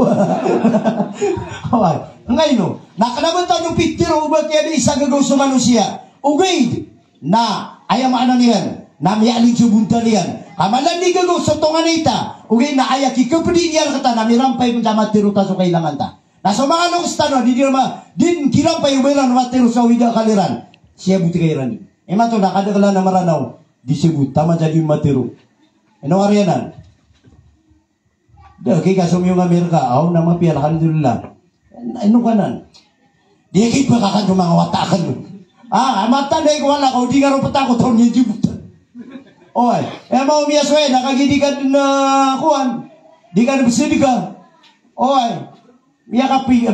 Oway. Ngaino. Na kena ba tano pitiro o ba kiyadi isa gagaw so manosiya. Ogaid. Na aya maana niyan na miyalin so bontal iyan. Ka mala di gagaw so tonganay ta, ogaid na aya kikepedi niyan reketa na mirampay pn sa matero ta so kailangan ta. Na so manga loks tano a di dn ma, di dn kirampay o ba iran matero sa awid a akal iran. Siyaboti ka iran. Imanto na kadaklan a Maranaw di siyabot taman sa di matero. Ino ari anan? Da, kay ka somiyong Amerika, aw na mapiya, alhamdulillah. Ino ka nan? Di ki ba ka kan so manga wata aken. Ah, matan da iko wala ko, di ka ro petakot on niyan jibut. Oway, e, maw miyasoy na kagiya di ka dn, ah, kowan. Di ka dn besedeka. Oway, miyakapi